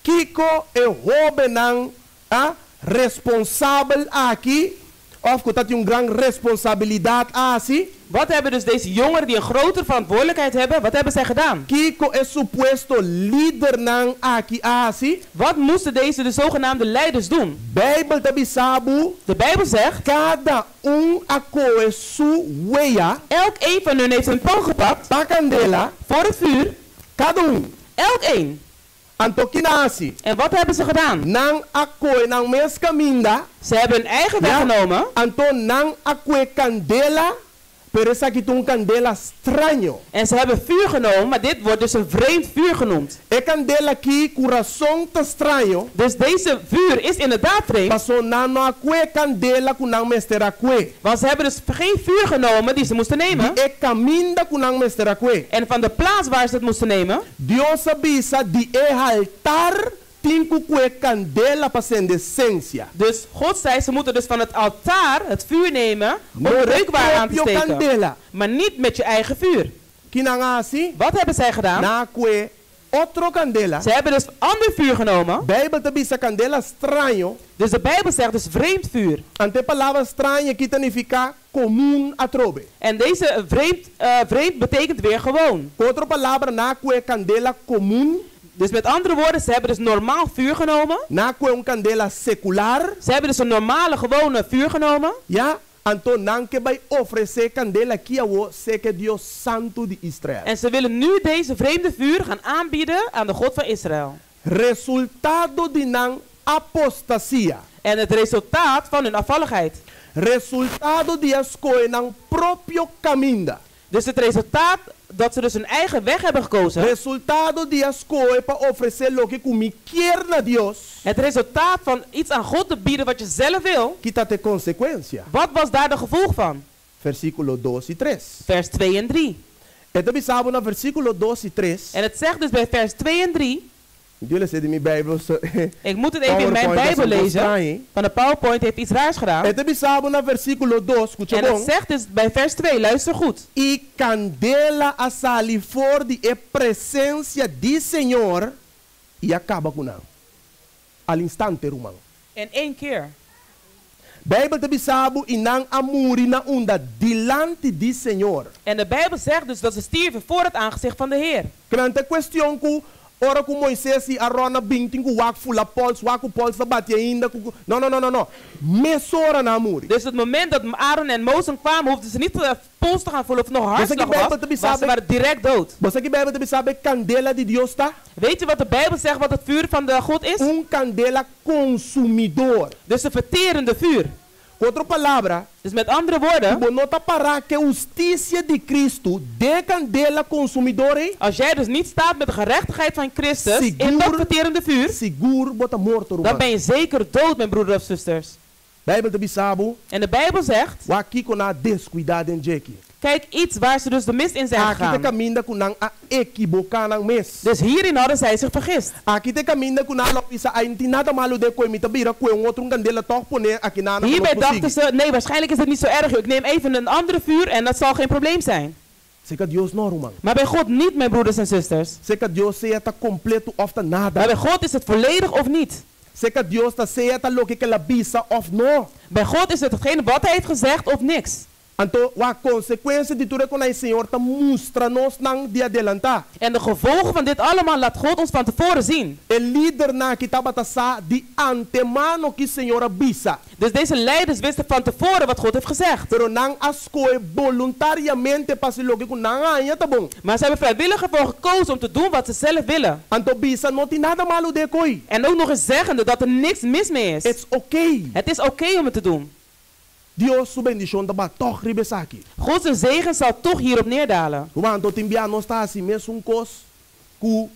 Kiko e hóbennan a responsabel aki, òf ku tabatin un gran responsabilidat a hasi? Wat hebben dus deze jongeren die een grotere verantwoordelijkheid hebben, wat hebben zij gedaan? Kiko e supuesto lidernan aki a hasi? Wat moesten deze de zogenaamde leiders doen? Beibel ta bisa bo. De Bijbel zegt, Kada un a kohe su wea. Elk een van hun heeft een pan gepakt Pa kandela. Voor het vuur. Kada un. Elk een. Anto ki nan a hasi? En wat hebben ze gedaan? Nan a kohe nan mes kaminda. Ze hebben hun eigen weg Ja. genomen. Anto nan a kohe kandela, pero esaki ta un kandela straño. En ze hebben vuur genomen, maar dit wordt dus een vreemd vuur genoemd. E kandela aki ku rason ta straño. Dus deze vuur is inderdaad vreemd. Paso nan no a kohe kandela ku nan mester a kohe. Want ze hebben dus geen vuur genomen die ze moesten nemen. Di e kaminda ku nan mester a kohe. En van de plaats waar ze het moesten nemen. Dios a bisa di e altar tin ku kohe kandela pa sende sensia. Dus God zei, ze moeten dus van het altaar het vuur nemen om No de reukwaar aan te propio steken. kandela. Maar niet met je eigen vuur. Ki nan a hasi? Wat hebben zij gedaan? Nan a kohe otro kandela. Ze hebben dus ander vuur genomen. Beibel ta bisa kandela straño. Dus de Bijbel zegt dus vreemd vuur. Anto e palabra straño aki ta nifiká komun atrobe. En deze vreemd, vreemd betekent weer gewoon. Ku otro palabra, nan a kohe kandela komun. Dus met andere woorden, ze hebben dus normaal vuur genomen. Nan a kohe un kandela sekular. Ze hebben dus een normale, gewone vuur genomen. Ya, anto nan ke bai ofresé kandela aki awor serka Dios Santu di Israel. En ze willen nu deze vreemde vuur gaan aanbieden aan de God van Israël. Resultado di nan apostasia. En het resultaat van hun afvalligheid. Resultado di a skohe nan propio kaminda. Dus het resultaat dat ze dus hun eigen weg hebben gekozen. Resultado di a skohe pa ofresé loke ku mi kier na Dios. Het resultaat van iets aan God te bieden wat je zelf wil. Ki ta e konsekuensia? Wat was daar de gevolg van? Versíkulo 2 i 3. Vers 2 en 3. E ta bisa bo na versíkulo 2 i 3. En het zegt dus bij vers 2 en 3. Jullie zitten in mijn Bijbel. Zo, Ik moet het even in mijn PowerPoint Bijbel is een lezen. bostranje. Van de PowerPoint heeft iets raars gedaan. E ta bisa bo na versíkulo 2, skucha En het bon. zegt dus bij vers 2, luister goed. I kandela a sali for di e presensia di Señor i a kaba ku nan. Al instante, ruman. In één keer. Bijbel ta bisa bo i nan a muri na unda dilanti di Señor. En de Bijbel zegt dus dat ze stierven voor het aangezicht van de Heer. Ke men no ta kuestion ku ora ku Moises i Aron a bin tin ku wak fula pols, wak ku pols ta bati ainda ku no no no no no. Mesora nan a muri. Dus het moment dat Aaron en Mozes kwamen, hoefden ze niet de pols te gaan voelen of nog Bo sa ki hartslag was, Bijbel ta maar ze bisa waren direct dood. Bo sa ki Bijbel ta bisa e kandela di Dios ta? Weet je wat de Bijbel zegt wat het vuur van de God is? Un kandela konsumidó. Dus een verterende vuur. Ku otro palabra, Dus met andere woorden, bo no ta pará ku hustisia di Kristu den kandela konsumidó ei, als jij dus niet staat met de gerechtigheid van Christus in Sigur, dat verterende vuur, sigur bo ta morto, dan ruman. ben je zeker dood, mijn broeders of zusters. Bijbel ta bisa bo, En de Bijbel zegt, wak kiko nan a deskuidá den dje aki. kijk iets waar ze dus de mist in zijn Aki ta gegaan. kaminda ku nan a ekiboká nan mes. Dus hierin hadden zij zich vergist. Aki ta kaminda ku nan a bisa ai no tin nada malu den kos, mi ta bira kue un otro kandela toch pone aki na na Hierbij dachten ze, nee, waarschijnlijk is het niet zo erg. joh. Ik neem even een andere vuur en dat zal geen probleem zijn. Serka Dios no, ruman. Maar bij God niet, mijn broeders en zusters. Serka Dios sea ta kompleto òf ta nada. Maar bij God is het volledig of niet. Serka Dios ta sea ta loke ku el a bisa òf no. Bij God is het hetgene wat hij heeft gezegd of niks. Anto, wak konsekuensia di tur e kosnan ei Señor ta mustra nos nan di adelantá. En de gevolgen van dit allemaal laat God ons van tevoren zien. E lidernan aki tabata sa di antemano ki Señor a bisa. Dus deze leiders wisten van tevoren wat God heeft gezegd. Pero nan a skohe boluntariamente pa hasi loke ku nan haña ta bon. Maar ze hebben vrijwillig ervoor gekozen om te doen wat ze zelf willen. Anto bisa no tin nada malu den e kos ei. En ook nog eens zeggende dat er niks mis mee is. It's okay. Het is oké om het te doen. Dios su bendishon ta baha tòg riba esaki. Gods zegen zal toch hierop neerdalen. Ruman, tin bia nos ta hasi mesun kos ku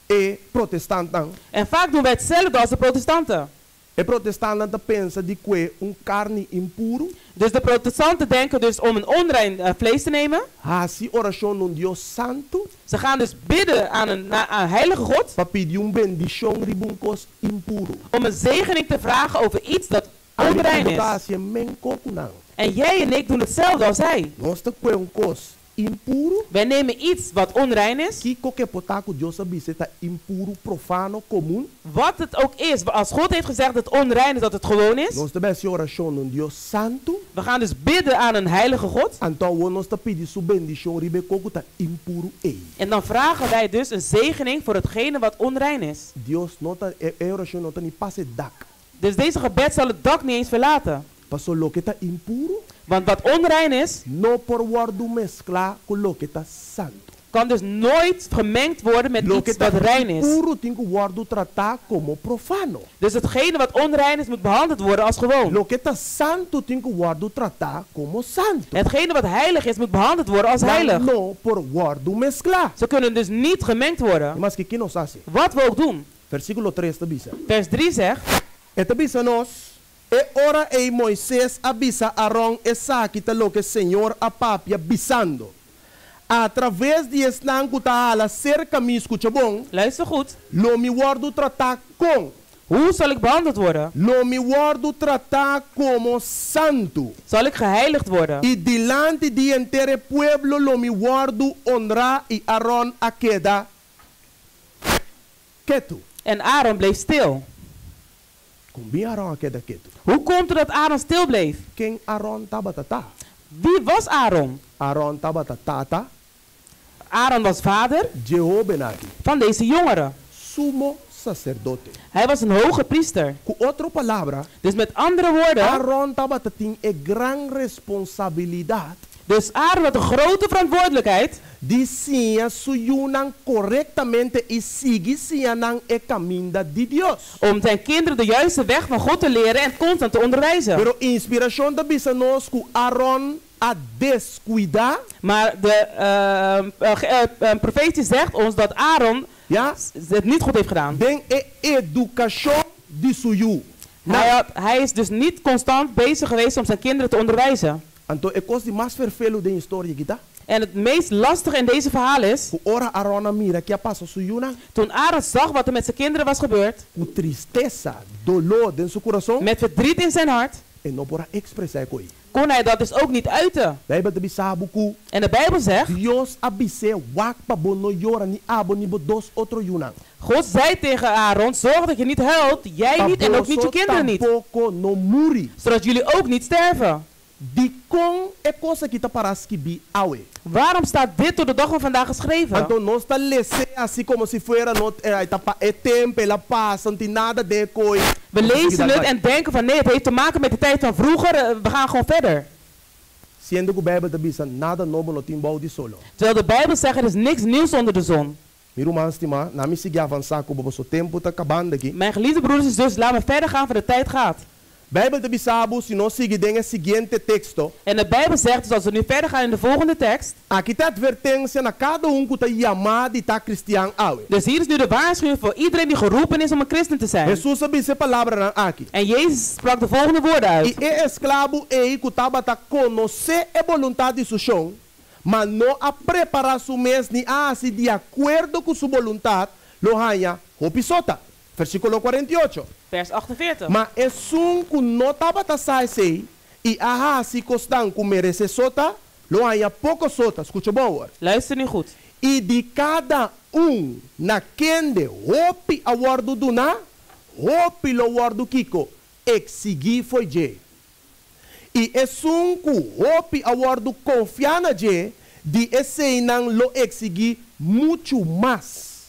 e protestantnan. En vaak doen wij hetzelfde als de protestanten. E protestantnan ta pensa di kue un karni impuru. Dus de protestanten denken dus om een onrein vlees te nemen. Hasi orashon na un Dios santu. Ze gaan dus bidden aan een, aan heilige God. Pa pidi un bendishon riba un kos impuru. Om een zegening te vragen over iets dat onrein is. En En jij en ik doen hetzelfde als hij. Nos ta kue un kos impuru. Wij nemen iets wat onrein is. Kiko ku por ta ku Dios a bisa ta impuru, profano, komun. Wat het ook is, als God heeft gezegd dat het onrein is, dat het gewoon is. Nos ta bai hasi orashon na un Dios santu. We gaan dus bidden aan een heilige God. Anto nos ta pidi su bendishon riba e kos ku ta impuru ei. En dan vragen wij dus een zegening voor hetgene wat onrein is. Dios no ta, e orashon no ta ni pasa dak. Dus deze gebed zal het dak niet eens verlaten. Paso loke ta impuru, Want wat onrein is, no por wòrdu mesklá ku loke ta santu. Kan dus nooit gemengd worden met Loke iets ta wat rein is. Impuru tin ku wòrdu tratá komo profano. Dus hetgene wat onrein is, moet behandeld worden als gewoon. Loke ta santu tin ku wòrdu tratá komo santu. Hetgene wat heilig is, moet behandeld worden als heilig. No por wòrdu mesklá. Ze kunnen dus niet gemengd worden. Maske kiko nos hasi. Wat we ook doen. Versíkulo 3 ta bisa. Vers 3 zegt. E ta bisa nos, e ora ei Moises a bisa Aaron esaki ta loke Señor a papia bisando. A traves di esnan ku ta hala serka mi skucha bon. Luister goed. Lo mi wòrdu tratá kon. Hoe zal ik behandeld worden? Lo mi wòrdu tratá komo santu. Zal ik geheiligd worden? I dilanti di henter pueblo lo mi wòrdu honrá i Aaron a keda ketu. En Aaron bleef stil. Kon bin Aaron a keda ketu? Hoe komt het dat Aaron stil bleef? Ken Aaron tabata ta? Wie was Aaron? Aaron tabata tata. Aaron was vader Dje hóbennan aki. Van deze jongeren. Sumo saserdote. Hij was een hoge priester. Ku otro palabra, Dus met andere woorden, Aaron tabata tin e gran responsabilidat dus Aaron had een grote verantwoordelijkheid di siña su yunan korektamente i sigui siña nan e kaminda di Dios. Om zijn kinderen de juiste weg van God te leren en constant te onderwijzen. Pero inspirashon ta bisa nos ku Aaron a deskuidá. Maar de profetie zegt ons dat Aaron Ja? Het niet goed heeft gedaan. Den e edukashon di su yu. Hij is dus niet constant bezig geweest om zijn kinderen te onderwijzen. Anto e kos di mas ferfelu den e historia aki ta. En het meest lastige in deze verhaal is, Ku ora Aaron a mira kiko a pasa su yunan, toen Aaron zag wat er met zijn kinderen was gebeurd, ku tristesa, doló den su kurason, met verdriet in zijn hart, e no por a ekspresá e kos ei. Kon hij dat dus ook niet uiten. Bijbel ta bisa bo ku En de Bijbel zegt, Dios a bis'é wak pa bo no yora ni abo ni bo dos otro yunan. God zei tegen Aaron, zorg dat je niet huilt, jij niet en ook niet je kinderen niet. Tampoko no muri. Zodat jullie ook niet sterven. Dikon e kos aki ta pará skibí awe. Waarom staat dit tot de dag van vandaag geschreven? Anto nos ta les'é asina komo si fuera no ta pa e tempu el a pasa, no tin nada di kos. We lezen het en denken van nee, het heeft te maken met de tijd van vroeger, we gaan gewoon verder. Siendo ku Bijbel ta bisa nada nobo no tin bou di solo. Terwijl de Bijbel zegt, er is niks nieuws onder de zon. Mi ruman stimá, laga mi sigui avansá ku bo paso tempu ta kabando aki. Mijn geliefde broeders en zussen, laat me verder gaan voor de tijd gaat. Bijbel ta bisa bo si nos sigui den e siguiente teksto. En de Bijbel zegt, dus als we nu verder gaan in de volgende tekst. Aki ta atvertensia na kada un ku ta yama di ta kristian awe. Dus hier is nu de waarschuwing voor iedereen die geroepen is om een christen te zijn. Hesus a bisa e palabranan aki. En Jezus sprak de volgende woorden uit. I e esklabo ei ku tabata konosé e boluntat di su shon, ma no a prepará su mes ni a hasi di akuerdo ku su boluntat, lo haña hopi sota. Versíkulo 48. Vers 48. Ma esun ku no tabata sa esei i a hasi kosnan ku meresé sota, lo haña poko sota. Skucha bon awor. Luister nu goed. I di kada un na kende hopi a wòrdu duná, hopi lo wòrdu kiko? Eksigí fo'i dje. I esun ku hopi a wòrdu konfiá na dje, di eseinan lo eksigí muchu mas.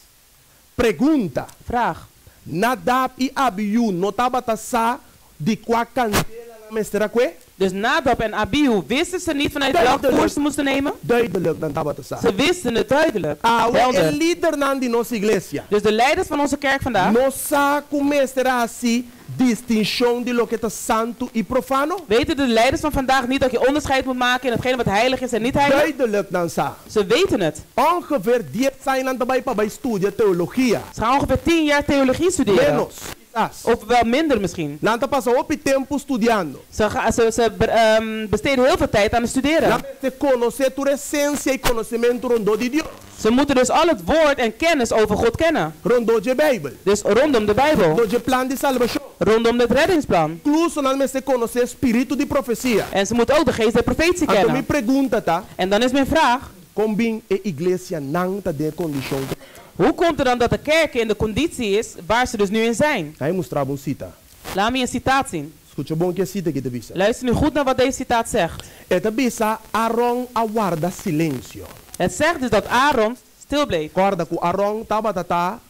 Pregunta. Vraag. Nadab i Abiú no tabata sa di kua kandela nan mester a kue? Dus Nadab en Abihu wisten ze niet vanuit welk Duidelijk. vuur ze moesten nemen? Duidelijk nan tabata sa. Ze wisten het duidelijk. Awe e Helder. lidernan di nos iglesia. Dus de leiders van onze kerk vandaag No sa ku mester hasi distinshon di loke ta santu i profano? Weten de leiders van vandaag niet dat je onderscheid moet maken in hetgene wat heilig is en niet heilig? Duidelijk nan sa. Ze weten het. Ongeveer 10 aña nan ta bai pa bai studia teologia. Ze gaan ongeveer 10 jaar theologie studeren. Ménos, kisas. Of wel minder misschien. Nan ta pasa hopi tempu studiando. Ze besteden heel veel tijd aan het studeren. Nan mester konosé tur esensia i konosementu rondó di Dios. Ze moeten dus al het woord en kennis over God kennen. Rondó dje Bijbel. Dus rondom de Bijbel. Rondó dje plan di salbashon. Rondom het reddingsplan. Inkluso nan mester konosé spiritu di profesia. En ze moeten ook de geest der profetie Anto mi kennen. pregunta ta, En dan is mijn vraag, kon bin e iglesianan ta den e kondishon ku. hoe komt het dan dat de kerk in de conditie is waar ze dus nu in zijn? Laga mi mustra bo un sita. Laat me een citaat zien. Skucha bon kiko e sita aki ta bisa. Luister nu goed naar wat deze citaat zegt. E ta bisa Aaron a warda silensio. Het zegt dus dat Aaron stil bleef. Kòrda ku Aaron tabata ta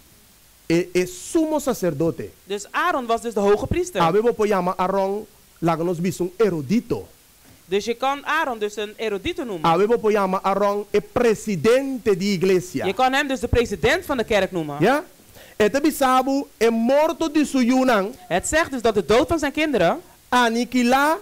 e e sumo saserdote. Dus Aaron was dus de hoge priester. Awe bo por yama Aaron, laga nos bisa, un erudito. Dus je kan Aaron dus een erudito noemen. Awe bo por yama Aaron e presidente di iglesia. Je kan hem dus de president van de kerk noemen. Ya? E ta bisa bo e morto di su yunan. Het zegt dus dat de dood van zijn kinderen. Anikilá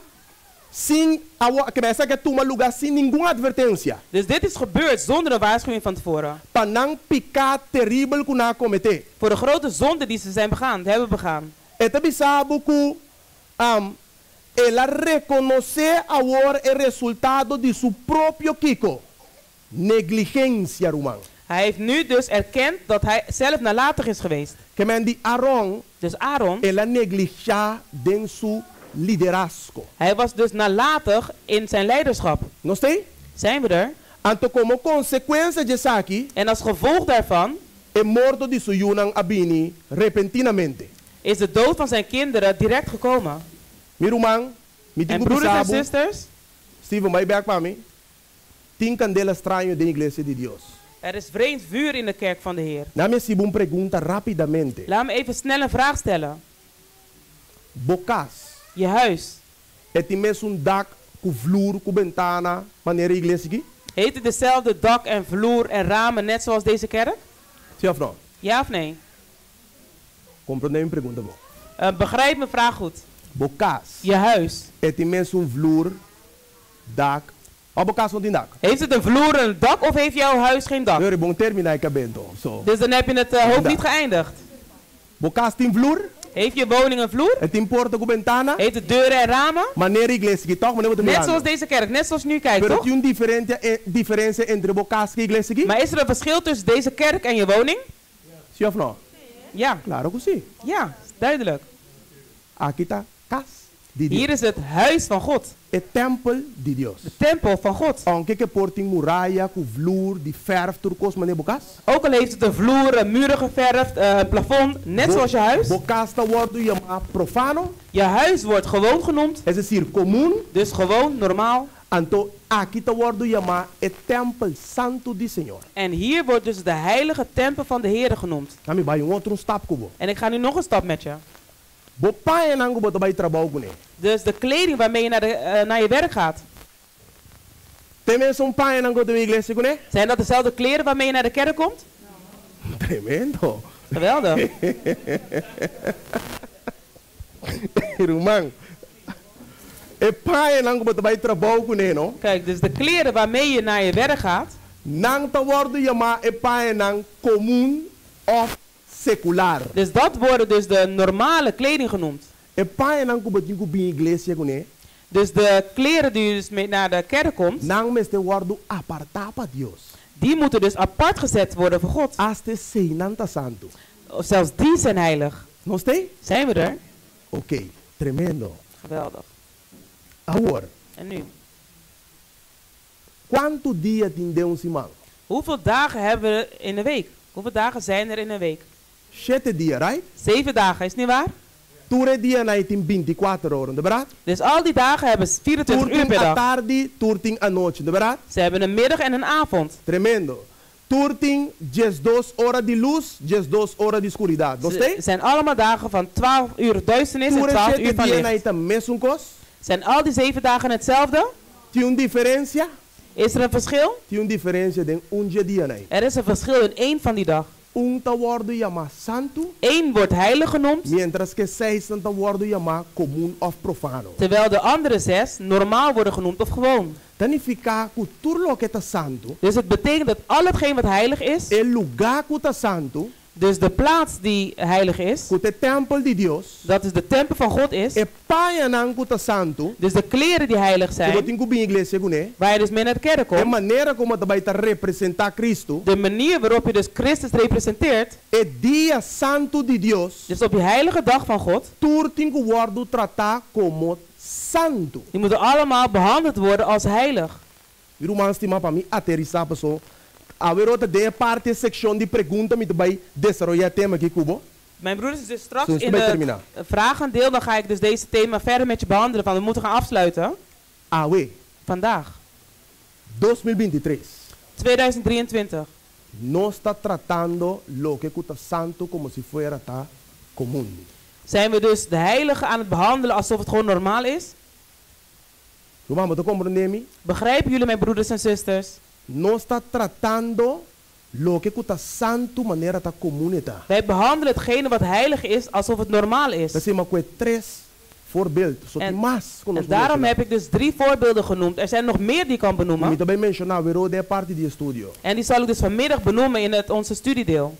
sin awo, ke men esaki a tuma lugá sin ningun atvertensia. Dus dit is gebeurd zonder een waarschuwing van tevoren. Pa nan piká teribel ku nan a kometé. Voor de grote zonde die ze zijn begaan, hebben begaan. E ta bisa bo ku el a rekonosé awor e resultado di su propio kiko? Negligensia, ruman. Hij heeft nu dus erkend dat hij zelf nalatig is geweest. Ke men di Aaron, Dus Aaron, el a neglishá den su liderazgo. hij was dus nalatig in zijn leiderschap. Nos t'ei? Zijn we er? Anto komo konsekuensia di esaki, En als gevolg daarvan e morto di su yunan a bini repentinamente. is de dood van zijn kinderen direct gekomen. Mi ruman, mi tin En ku broeders en bisa bo, zusters, Steven, bai bèk pa mi, tin kandela straño den iglesia di Dios. er is vreemd vuur in de kerk van de Heer. Laga mi hasi bo un pregunta rápidamente. Laat me even snel een vraag stellen. Bo kas. Je huis, E tin mesun dak ku vloer ku bentana manera e iglesia aki? heeft het dezelfde dak en vloer en ramen net zoals deze kerk? Si òf no? Ja of nee? Komprondé mi pregunta bon. Eh, begrijp mijn vraag goed. Bo kas. Je huis, E tin mesun vloer, dak. Òf bo kas no tin dak? heeft het een vloer en een dak of heeft jouw huis geen dak? Bo no a terminá e kabes anto. So. Dus dan heb je het hoofd Dak. niet geëindigd. Bo kas tin vloer? Heeft je woning een vloer? E tin porta ku bentana? Heeft het deuren en ramen? Manera e iglesia aki tòg, manera bo ta Net mirando. zoals deze kerk, net zoals je nu kijkt, Pero toch? tin un diferente, eh, diferensia entre bo kas ku e iglesia aki? Maar is er een verschil tussen deze kerk en je woning? Si òf no? Ja, Klaro ku si. ja, is duidelijk. Aki ta kas di Dios. Hier is het huis van God, E tèmpel di Dios. de tempel van God. Aunke ku e por tin muraya, ku vloer, di verf, tur kos manera bo kas. Ook al heeft het een vloer, en muren geverfd, een plafond, net Bo- zoals je huis. Bo kas ta wòrdu yamá profano, Je huis wordt gewoon genoemd, es desir, komun, dus gewoon, normaal. anto aki ta wòrdu yamá e tèmpel santu di Señor. En hier wordt dus de heilige tempel van de Heer genoemd. Laga mi bai un otro stap ku bo. En ik ga nu nog een stap met je. Bo pañanan ku bo ta bai trabou kuné. Dus de kleding waarmee je naar je werk gaat. Ta e mesun pañanan ku bo ta bin iglesia kuné? Zijn dat dezelfde kleren waarmee je naar de kerk komt? Tremendo. Geweldig. Ruman. E pañanan ku bo ta bai trabou kuné, no? Kijk, dus de kleren waarmee je naar je werk gaat, Nan ta wòrdu yamá e pañanan komun òf sekular. dus dat worden dus de normale kleding genoemd. E pañanan ku bo tin ku bin iglesia kuné, Dus de kleren die je dus mee naar de kerk komt, nan mester wòrdu apartá pa Dios. die moeten dus apart gezet worden voor God. Asta eseinan ta santu. Of zelfs die zijn heilig. Nos t'ei? Zijn we er? Oké, tremendo. Geweldig. Awor, En nu? kuantu dia tin den un siman? Hoeveel dagen hebben we in een week? Hoeveel dagen zijn er in een week? Shete dia, right? 7 dagen, is het niet waar? Tur e dianan tin 24 ora, no ta bèrdat? Dus al die dagen hebben 24 uur Tur tin per dag. atardi, tur tin anochi, no ta bèrdat? Ze hebben een middag en een avond. Tremendo. Tur tin 12 ora di lus, 12 ora di skuridat. Ze Gostei? zijn allemaal dagen van 12 uur duisternis en Tur e 12 shete uur van dianan licht. ta mesun kos? Zijn al die 7 dagen hetzelfde? Tin un diferensia? Is er een verschil? Tin un diferensia den un di e dianan. Er is een verschil in één van die dag. Un ta wòrdu yamá santu, Eén wordt heilig genoemd, mientras ku seis ta wòrdu yamá komun òf profano. terwijl de andere 6 normaal worden genoemd of gewoon. Ta nifiká ku tur loke ta santu, Dus het betekent dat al hetgeen wat heilig is, e lugá ku ta santu, Dus de plaats die heilig is, ku ta e tèmpel di Dios, dat is de tempel van God is, e pañanan ku ta santu, dus de kleren die heilig ku bo zijn, tin ku bin iglesia kuné, waar je dus mee naar de kerk e komt, manera ku bo ta bai ta representá Kristu, de manier waarop je dus Christus representeert, e dia santu di Dios, dus op die heilige dag van God, tur tin ku wòrdu tratá komo santu. Die moeten allemaal behandeld worden als heilig. Mi ruman stimá, pa mi aterisá paso awe ta den e parti sekshon di pregunta mi ta bai desaroyá e tema aki ku bo. Mijn broeders, dus straks Zullen we in bij het terminar? vragendeel, dan ga ik dus deze thema verder met je behandelen. Van we moeten gaan afsluiten. Awe, Vandaag, 2023, 2023. Nos ta tratando loke ku ta santu komo si fuera ta komun. Zijn we dus de heilige aan het behandelen alsof het gewoon normaal is? Ruman, bo ta komprondé mi? Begrijpen jullie, mijn broeders en zusters? Nos ta tratando loke ku ta santu manera ta komun e ta. Wij behandelen hetgene wat heilig is alsof het normaal is. P'esei m'a kohe tres voorbeeld, so tin mas ku nos En por daarom menshoná. heb ik dus drie voorbeelden genoemd. Er zijn nog meer die ik kan Mi benoemen. ta bai menshoná aweró den e parti di estudio. En die zal ik dus vanmiddag benoemen in het, onze studiedeel.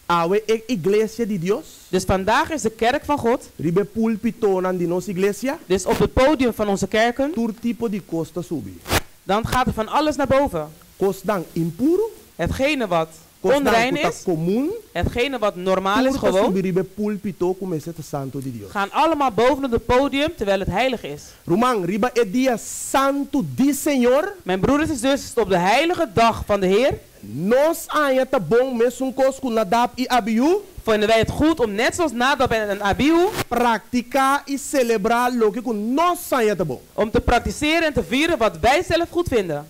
Awe e iglesia di Dios, Dus vandaag is de kerk van God. riba e púlpitonan di nos iglesia, Dus op het podium van onze kerken. tur tipo di kos ta subi. Dan gaat er van alles naar boven. Kosnan impuru, Hetgene wat kosnan onrein ku ta is, komun, hetgene wat normaal is tur ta gewoon, subi riba e púlpito ku mester ta santu di Dios. Gaan allemaal boven op het podium terwijl het heilig is. Ruman, riba e dia santu di Señor, Mijn broeders en zusters, op de heilige dag van de Heer nos haña ta bon mesun kos ku Nadab i Abiú, vinden wij het goed om net zoals Nadab en Abihu praktiká i selebrá loke ku nos haña ta bon. Om te praktiseren en te vieren wat wij zelf goed vinden.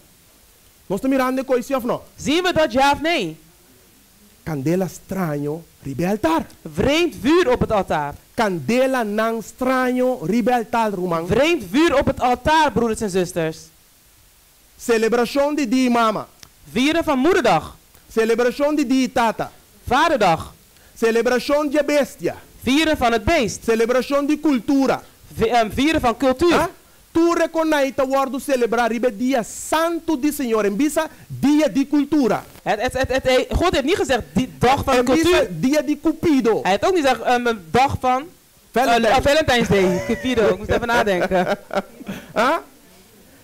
Nos ta mirando e kos sí òf no? Zien we dat ja of nee? Kandela straño riba e altar. Vreemd vuur op het altaar. Kandelanan straño riba e altar, ruman. Vreemd vuur op het altaar, broeders en zusters. Selebrashon di Dia di Mama. Vieren van Moederdag. Selebrashon di Dia di Tata. Vaderdag. Selebrashon di bestia. Vieren van het beest. Selebrashon di kultura. Vieren van cultuur. Ah? Tur e kosnan ei ta wòrdu selebrá riba e dia santu di Señor. En bisa dia di kultura. Het, het, het, het, God heeft niet gezegd die dag van de En bisa cultuur. dia di Cupido. Hij heeft ook niet gezegd een dag van Valentijn. Valentine's Day. Cupido, ik moest even nadenken. Ah?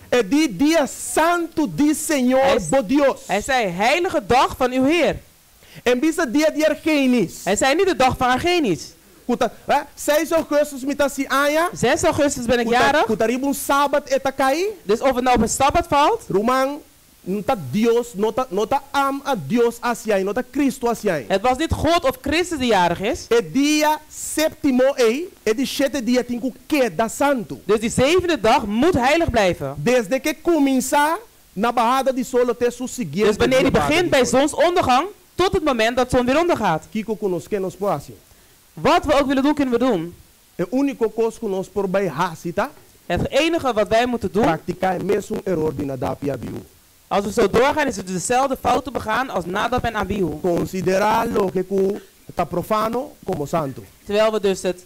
E di dia santu di Señor Hij bo Dios. Hij zei heilige dag van uw Heer. En bisa dia di Argenis. Hij zei niet de dag van Argenis. Ku ta, eh? 6 augustus mi ta hasi aña. 6 augustus ben ik jarig. Ku ta riba un sabat e ta kai. Dus of het nou op een sabbat valt. Ruman, no ta Dios, no ta, no ta am a Dios a hasi aña, no ta Cristo a hasi aña. Het was niet God of Christus die jarig is. E dia séptimo ei, e di shete dia tin ku keda santu. Dus die zevende dag moet heilig blijven. Desde ku e kuminsá na bahada di solo te su siguiente Dus wanneer die dia bahada begint di bij solo. zonsondergang tot het moment dat de zon weer ondergaat. Kiko ku nos ke nos por hasi. Wat we ook willen doen, kunnen we doen. E úniko kos ku nos por bai hasi ta Het enige wat wij moeten doen, praktiká e mesun eror di Nadab i Abiú. Als we zo doorgaan, is het dezelfde fouten begaan als Nadab en Abihu. Konsiderá loke ku ta profano komo santu. Terwijl we dus het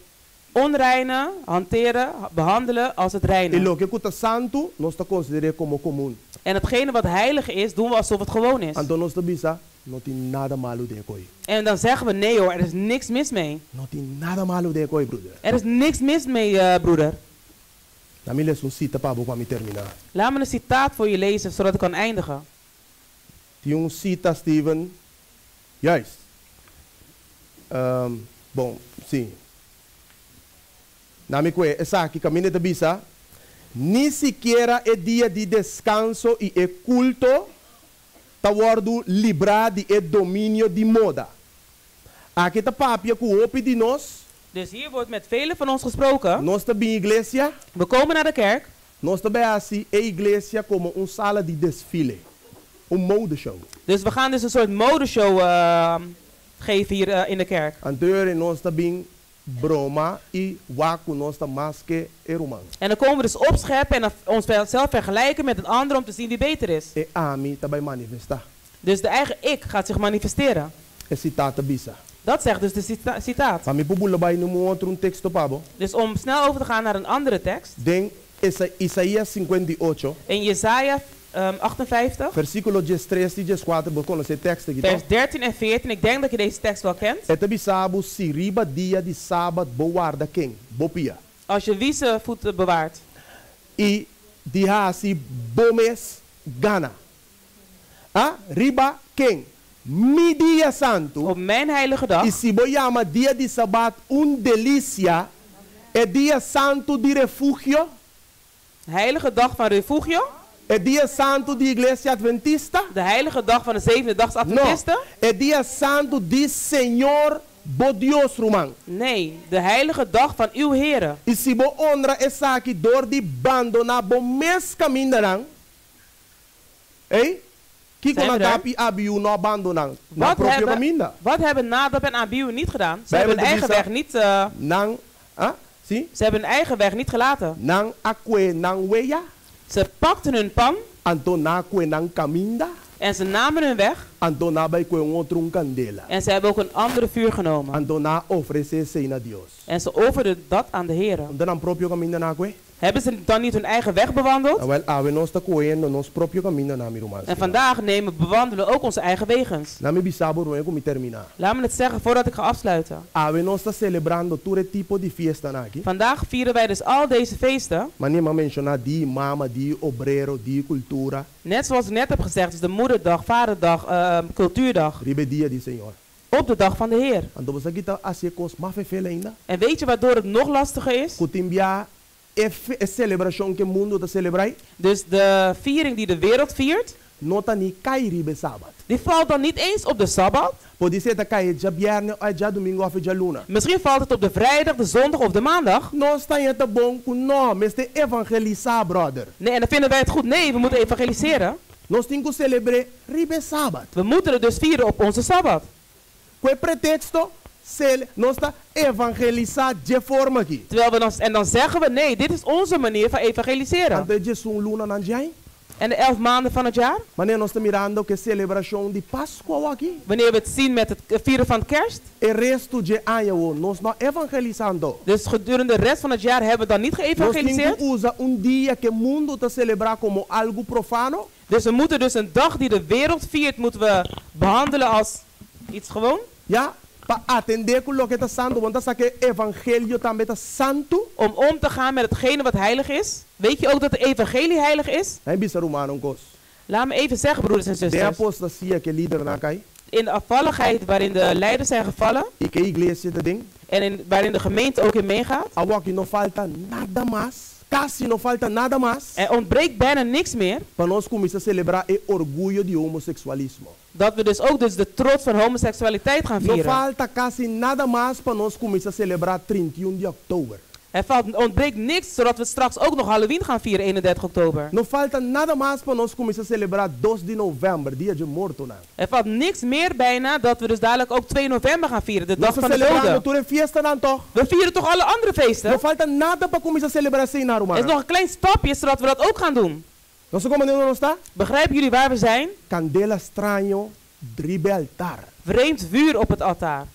onreine hanteren, behandelen als het I reine. loke ku ta santu, nos ta konsider'é komo komun. En hetgene wat heilig is, doen we alsof het gewoon is. Anto nos ta bisa, no tin nada malu den e kos ei. En dan zeggen we, nee hoor, er is niks mis mee. No tin nada malu den e kos ei, broeder. Er is niks mis mee, broeder. Laga mi lesa un sita pa bo pa mi terminá. Laat me een citaat voor je lezen, zodat ik kan eindigen. Tin un sita, Steven. Juist. Bon, si. Laga mi kohe, esaki, kaminda e ta bisa. Ni sikiera e dia di deskanso i e kulto ta wòrdu librá di e dominio di moda. Aki ta papia ku hopi di nos. Dus hier wordt met velen van ons gesproken. Nos ta bin iglesia. We komen naar de kerk. Nos ta bai hasi e iglesia komo un sala di desfile. Un modeshow. Dus we gaan dus een soort modeshow geven hier in de kerk. Anto ei nos ta bin broma i wak ku nos ta mas ku e ruman. En dan komen we dus opscheppen en dan onszelf vergelijken met een ander om te zien wie beter is. E ami ta bai manifestá. Dus de eigen ik gaat zich manifesteren. E sita ta bisa. Dat zegt dus de citaat. Pa mi por bula bai na un otro un teksto pa bo. Dus om snel over te gaan naar een andere tekst. Den Isaías 58. In Jesaja 58, Versíkulo 13 i 14, bo konosé e teksto aki, vers toch? 13 en 14. Ik denk dat je deze tekst wel kent. E ta bisa bo si riba dia di sabat bo warda ken? Bo pia. Als je wie z'n voeten bewaart. I di hasi bo mes gana. Ah, riba ken? Mi dia santu. Op mijn heilige dag. I si bo yama dia di sabat un delisia, e dia santu di refugio? Heilige dag van refugio? E dia santu di iglesia atventista? De heilige dag van de zevende dags No. Adventisten? E dia santu di Señor bo Dios, ruman. Nee, de heilige dag van uw Here. I si bo honra esaki dor di bandoná bo mes kamindanan, ei, kiko Zijn we Nadab er? i Abiú no a bandoná? Nan Wat propio hebben, kaminda. wat hebben Nadab en Abihu niet gedaan? Ze Bijbel hebben hun eigen de weg niet, eh, Nan, ah, si? ze hebben hun eigen weg niet gelaten. Nan a kue nan wea, Ze pakten hun pan anto nan a kue nan kaminda, en ze namen hun weg anto nan a bai kue un otro un kandela. en ze hebben ook een andere vuur genomen. Anto nan a ofresé esei na Dios. En ze offerden dat aan de Here. No ta nan propio kaminda nan a kue? Hebben ze dan niet hun eigen weg bewandeld? Awèl, awe nos ta kohiendo nos propio kamindanan, mi ruman. En vandaag nemen, bewandelen we ook onze eigen wegens. Laga mi bisa bo promé ku mi terminá. Laat me het zeggen voordat ik ga afsluiten. Awe nos ta selebrando tur e tipo di fiestanan aki. Vandaag vieren wij dus al deze feesten. Manera m'a menshoná dia di mama, dia di obrero, dia di kultura. Net zoals ik net heb gezegd, dus de moederdag, vaderdag, cultuurdag. Riba dia di Señor. Op de dag van de Heer. Anto bo sa kiko ta hasi e kos mas fefel ainda. En weet je waardoor het nog lastiger is? Ku tin bia e, e selebrashon ku mundu ta selebrá, Dus de viering die de wereld viert, no ta ni kai riba sabat. die valt dan niet eens op de Sabbat. Podisé e ta kai djabièrnè, òf djadumingu òf djaluna. Misschien valt het op de vrijdag, de zondag of de maandag. Nos ta haña ta bon ku no, mester evangelisá, brother. Nee, en dan vinden wij het goed. Nee, we moeten evangeliseren. Nos tin ku selebrá riba sabat. We moeten het dus vieren op onze Sabbat. Ku e preteksto, sele, nos ta evangelisá di e forma aki. Terwijl we dan, en dan zeggen we, nee, dit is onze manier van evangeliseren. Anto e 11 lunanan di aña. En de 11 maanden van het jaar, Manera nos ta mirando ku e selebrashon di Pasku aki. wanneer we het zien met het vieren van kerst. E resto di aña nos no a evangelisá anto. Dus gedurende de rest van het jaar hebben we dan niet Nos tin geëvangeliseerd. ku usa un dia ku mundu ta selebrá komo algu profano. Dus we moeten dus een dag die de wereld viert, moeten we behandelen als iets gewoon. Ja, pa atendé ku loke ta santu, want sa ku evangelio tambe ta santu. Om om te gaan met hetgene wat heilig is. Weet je ook dat de evangelie heilig is? Laga mi bisa rumannan un kos. Laat me even zeggen, broeders en De zusters. apostasia ku e lidernan a kai. In de afvalligheid waarin de leiders zijn gevallen. I ku e iglesia ta den. En waarin de gemeente ook in meegaat. Awor aki no falta nada mas. Kasi no falta nada mas. Er ontbreekt bijna niks meer. Pa nos kuminsá selebrá e orguyo di homoseksualismo. Dat we dus ook dus de trots van homoseksualiteit gaan No vieren. falta kasi nada mas pa nos kuminsá selebrá 31 di òktober. Er ontbreekt niks, zodat we straks ook nog Halloween gaan vieren, 31 oktober. No falta nada mas pa nos kuminsá selebrá 2 di novèmber, dia di mortonan. Er valt niks meer bijna dat we dus dadelijk ook 2 november gaan vieren, de dag Nos van de selebrando doden. tur e fiestanan toch? We vieren toch alle andere feesten? No falta nada pa kuminsá selebrá esei, Er is ruman. nog een klein stapje, zodat we dat ook gaan doen. Nos ta komprondé nos ta? Begrijpen jullie waar we zijn? Kandela straño, riba altar. Vreemd vuur op het altaar.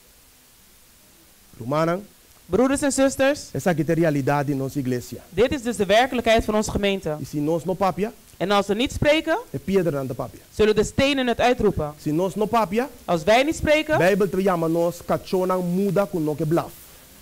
Rumannan, Broeders en zusters, esaki ta e realidat di nos iglesia. dit is dus de werkelijkheid van onze gemeente. I si nos no papia, En als we niet spreken, e piedranan ta papia. zullen de stenen het uitroepen. Si nos no papia, Als wij niet spreken, Bijbel ta yama nos kachónan muda ku no ke blaf.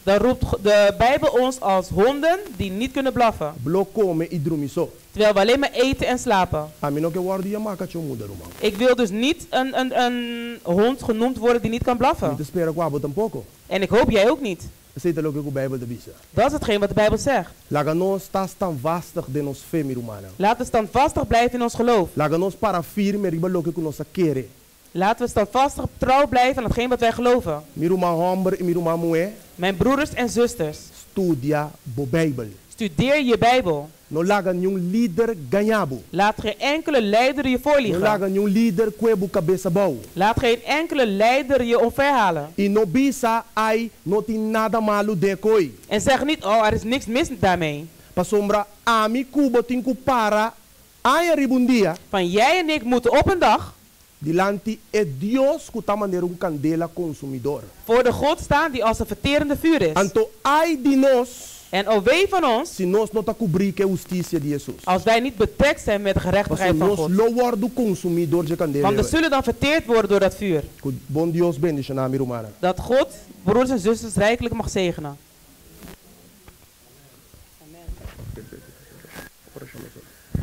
dan roept de Bijbel ons als honden die niet kunnen blaffen. Blo kome i drumi so. Terwijl we alleen maar eten en slapen. Ami no ke wòrdu yamá kachó muda, ruman. Ik wil dus niet een hond genoemd worden die niet kan Mi blaffen. ta spera ku abo tampoko. En ik hoop jij ook niet. Esei ta loke ku Bijbel ta bisa. Dat is hetgeen wat de Bijbel zegt. Laga nos ta standvastig den nos fe, mi rumannan. Laten we standvastig blijven in ons geloof. Laga nos para firme riba loke ku nos a kere. Laten we standvastig trouw blijven aan hetgeen wat wij geloven. Mi ruman hòmber i mi ruman muhé, Mijn broeders en zusters, studia bo Bijbel. studeer je Bijbel. No laga niun lider gaña bo. Laat geen enkele leider je No voorliegen. laga niun lider kue bo kabes abou. Laat geen enkele leider je omverhalen. I no bisa ai no tin nada malu den e kos ei. En zeg niet, oh, er is niks mis daarmee. Pasobra ami ku bo tin ku para ai riba un dia Van jij en ik moeten op een dag dilanti e Dios ku ta manera un kandela konsumidó. voor de God staan die als een verterende vuur is. Anto ai di nos. En o wee van ons, si nos no ta kubrí ku e hustisia di Hesus. Als wij niet bedekt zijn met de gerechtigheid Pasobra van nos God. Lo wòrdu konsumí dor dje kandela Want we ei. zullen dan verteerd worden door dat vuur. Ku bon Dios bendishoná mi rumannan. Dat God broeders en zusters rijkelijk mag zegenen.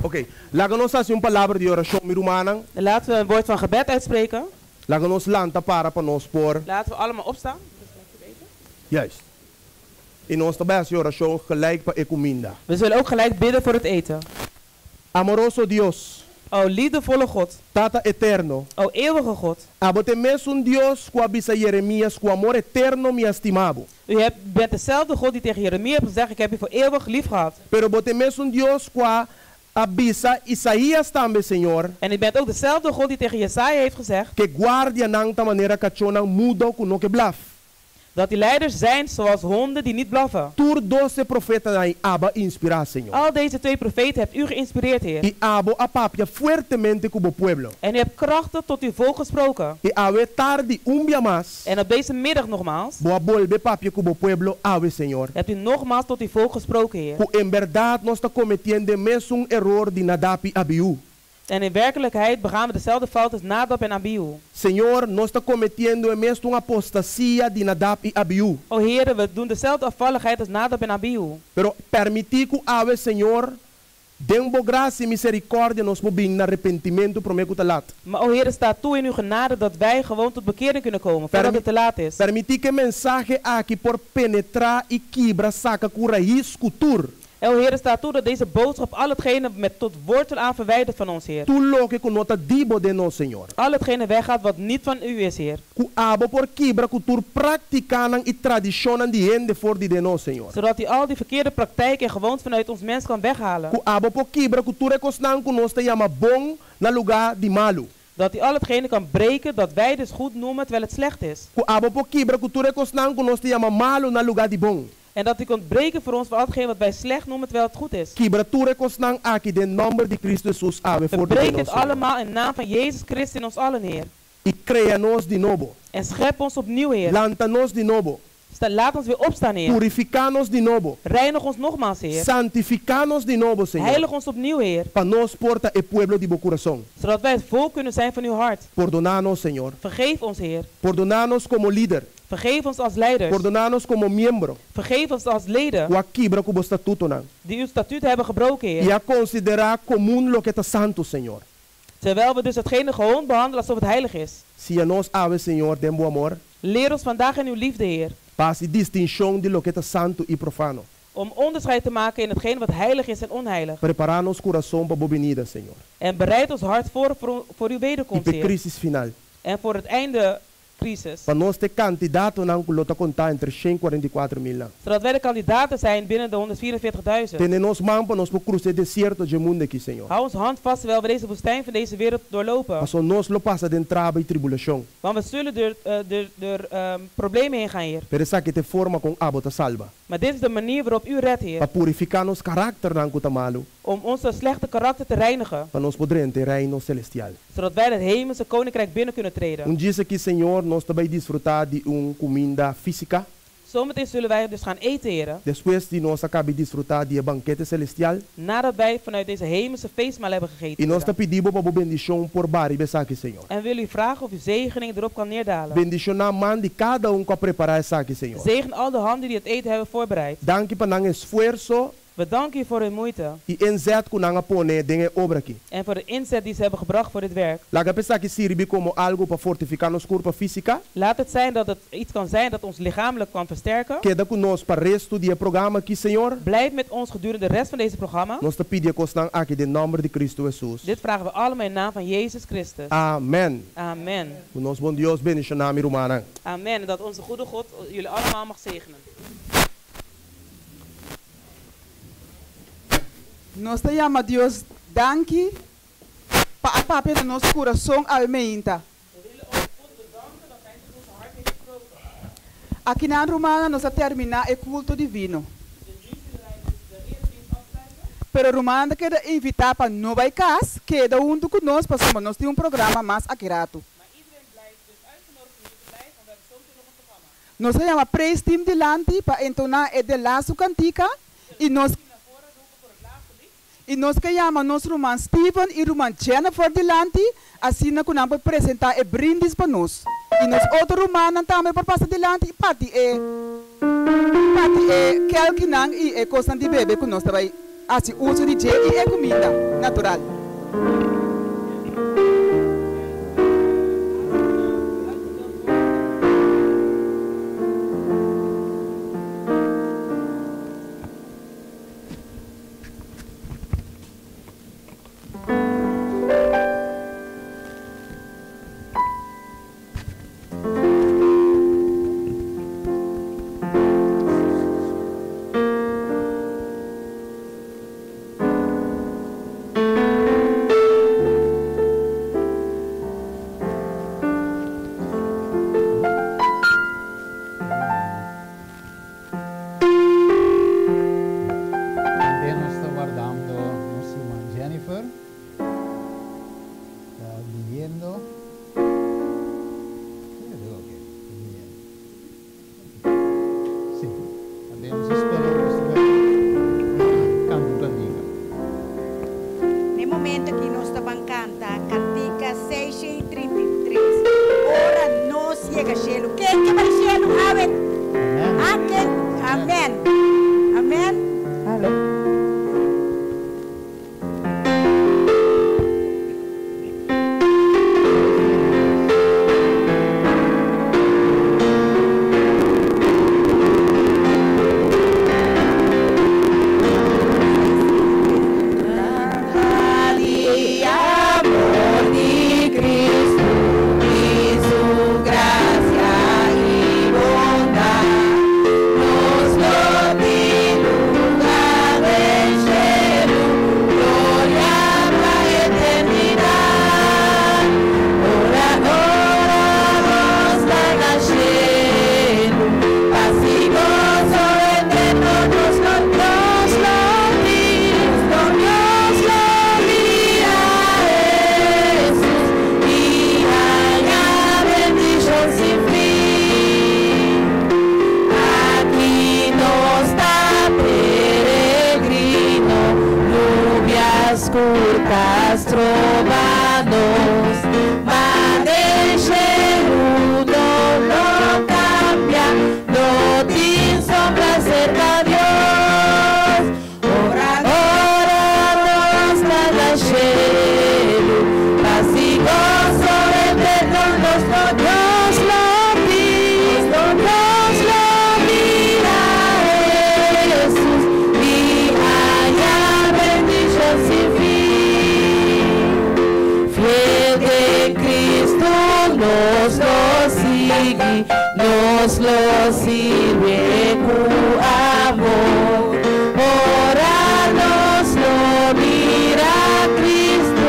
Oké, laga nos hasi un palabra di orashon, mi rumannan. Laten we een woord van gebed uitspreken. Laga nos lanta para pa nos por. Laten we allemaal opstaan. Juist. I nos ta bai hasi orashon gelijk pa e kuminda. We zullen ook gelijk bidden voor het eten. Amoroso Dios, O liefdevolle God, Tata eterno, o eeuwige God, abo ta e mesun Dios ku a bisa Jeremias ku amor eterno mi a stima bo. U hebt, bent dezelfde God die tegen Jeremia heeft gezegd, ik heb u voor eeuwig lief gehad. Pero bo ta e mesun Dios ku a bisa Isaías tambe, Señor, En u bent ook dezelfde God die tegen Jesaja heeft gezegd, ku guardianan ta manera kachónan mudo ku no ke blaf. Dat die leiders zijn zoals honden die niet blaffen. Tur dos e profetanan abo a inspirá, Señor. Al deze twee profeten hebt u geïnspireerd, Heer. I abo a papia fuertemente ku bo pueblo. En u hebt krachtig tot uw volk gesproken. I awe tardi un bia mas, En op deze middag nogmaals, bo a bolbe papia ku bo pueblo awe, Señor. Hebt u nogmaals tot uw volk gesproken, Heer. Ku en berdat nos ta kometiendo e mesun eror di Nadab i Abiú. En in werkelijkheid begaan we dezelfde fout als Nadab en Abihu. Señor, nos ta kometiendo e mesun apostasia di Nadab i Abiú. O Heer, we doen dezelfde afvalligheid als Nadab en Abihu. Pero permití ku awe, Señor, den bo grasia i miserikòrdia nos por bin na arepentimentu promé ku ta lat. Maar o Heer, sta toe in uw genade dat wij gewoon tot bekering kunnen komen, voordat het te laat is. Permití ku e mensahe aki por penetrá i kibra saka ku rais ku tur. En o Heer, sta toe dat deze boodschap al hetgene met tot wortel aan verwijdert van ons, Heer. Tur loke ku no ta di bo den nos, Señor. Al hetgene weggaat wat niet van u is, Heer. Ku abo por kibra ku tur práktikanan i tradishonnan di hende for di den nos, Señor. Zodat u al die verkeerde praktijken en gewoonten vanuit ons mens kan weghalen. Ku abo por kibra ku tur e kosnan ku nos ta yama bon na lugá di malu. Dat u al hetgene kan breken dat wij dus goed noemen terwijl het slecht is. Ku abo por kibra ku tur e kosnan ku nos ta yama malu na lugá di bon. En dat u kunt breken voor ons voor al hetgeen wat wij slecht noemen terwijl het goed is. Kibra tur e kosnan aki den nòmber di Kristu Hesus awe We for di breken nos, het Señor. allemaal in naam van Jezus Christus in ons allen, Heer. I krea nos di nobo. En schep ons opnieuw, Heer. Lanta nos di nobo. Sta, laat ons weer opstaan, Heer. Purifiká nos di nobo. Reinig ons nogmaals, Heer. Santifiká nos di nobo, Señor. Heilig ons opnieuw, Heer. Pa nos por ta e pueblo di bo kurason. Zodat wij het volk kunnen zijn van uw hart. Pordoná nos, Señor. Vergeef ons, Heer. Pordoná nos komo lider. Vergeef ons als leiders. Pordoná nos komo miembro. Vergeef ons als leden Ku a kibra ku bo statutonan. Die uw statuut hebben gebroken, Heer. I a konsiderá komun loke ta santu, Señor. Terwijl we dus hetgene gewoon behandelen alsof het heilig is. Siña nos awe, Señor, den bo amor. Leer ons vandaag in uw liefde, Heer. Pa hasi distinshon di loke ta santu i profano. Om onderscheid te maken in hetgeen wat heilig is en onheilig. Prepará nos kurason pa bo binida, Señor. En bereid ons hart voor, voor, voor uw I wederkomst, pa e Heer. krísis final. En voor het einde crisis. Pa nos ta e kandidatonan ku lo ta kontá entre 144 mil nan. Zodat wij de kandidaten zijn binnen de 144.000. Tene nos man pa nos por krusa e desierto di mundu aki, Señor. Hou ons hand vast terwijl we deze woestijn van deze wereld doorlopen. Paso nos lo pasa den traba i tribulashon. Want we zullen door, eh, door, door problemen heen gaan, Heer. Pero esaki ta e forma kon abo ta salba. Maar dit is de manier waarop u redt, Heer. Pa purifiká nos karakternan ku ta malu. Om onze slechte karakter te reinigen. Pa nos por drenta e reino selestial. Zodat wij het hemelse koninkrijk binnen kunnen treden. Un djis aki, Señor, nos ta bai disfrutá di un kuminda físiko. Zometeen zullen wij dus gaan eten, Heer. Despues di nos a kaba di disfrutá di e bankete selestial. Nadat wij vanuit deze hemelse feestmaal hebben gegeten. I nos ta Heer. pidi pa bo bendishon por baha riba esaki, Señor. En wil u vragen of uw zegening erop kan neerdalen. Bendishoná man di kada un ku a prepará esaki, Señor. Zegen al de handen die het eten hebben voorbereid. Danki pa nan esfuerso We danken u voor hun moeite. i inzet ku nan a pone den e obra aki. En voor de inzet die ze hebben gebracht voor dit werk. Laga esaki sirbi komo algu pa fortifiká nos kurpa físiko. Laat het zijn dat het iets kan zijn dat ons lichamelijk kan versterken. Keda ku nos pa restu di e programa aki, Señor. Blijf met ons gedurende de rest van deze programma. Nos ta pidi e kosnan aki den nòmber di Kristu Hesus. Dit vragen we allemaal in naam van Jezus Christus. Amèn. Amen. Ku nos bon Dios bendishoná mi rumannan. Amen. En dat onze goede God jullie allemaal mag zegenen. Nos ta yama Dios danki pa a papia na nos kurason awe mainta. Akinan rumannan nos a terminá e kulto divino. Pero rumannan ta keda invitá pa no bai kas, keda huntu ku nos, pasobra nos tin un programa mas aki ratu. Nos a yama praise team dilanti pa entoná e delastu kantika i nos i nos ke yama nos ruman Steven i ruman Jennifer dilanti asina ku nan por presentá e brindis pa nos. I nos otro rumannan tambe por pasa dilanti i parti e parti e kelkinan i e kosnan di bebe ku nos ta bai hasi uso di dje i e kuminda natural. Tambe nos ta wardando nos ruman Jennifer. Ta biniendo. Ok, ta biniendo. Sí, tambe nos ta spera nos ta bai canta un cantica. Na e momento aki nos ta ban canta cantica 633, Ora nos yega shelu. Ken ke bai shelu awe? Amen. A ken? Amen. Amen. Alo. Di amor di Cristo y su gracia y bondad nos lo tin lugar den cielo, gloria pa eternidad. Ora, ora nos ta na cielo, paz y gozo eterno nos lo, nos lo tin, nos lo mira Jesús y haya bendición sin fin. Aquí nos ta peregrino, nubia oscur ta stroba nos, ma den shelu no lo cambia, no tin sombra cerca Dios. Ora, ora nos ta na shelu, paz y gozo eterno nos lo, nos lo tin, nos lo mira Jesús y haya bendición sin fin. Fiel de Cristo nos lo sigue, nos lo sirve con amor. Ora nos lo mira Cristo,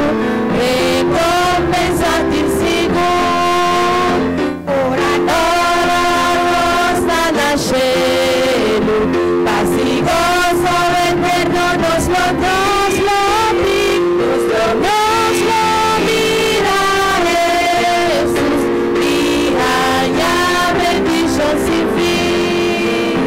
recompensa tin sigur. Ora, ora nos ta na shelu, paz y gozo eterno nos lo, nos lo tin, nos lo, nos lo mira Jesús y haya bendición sin fin.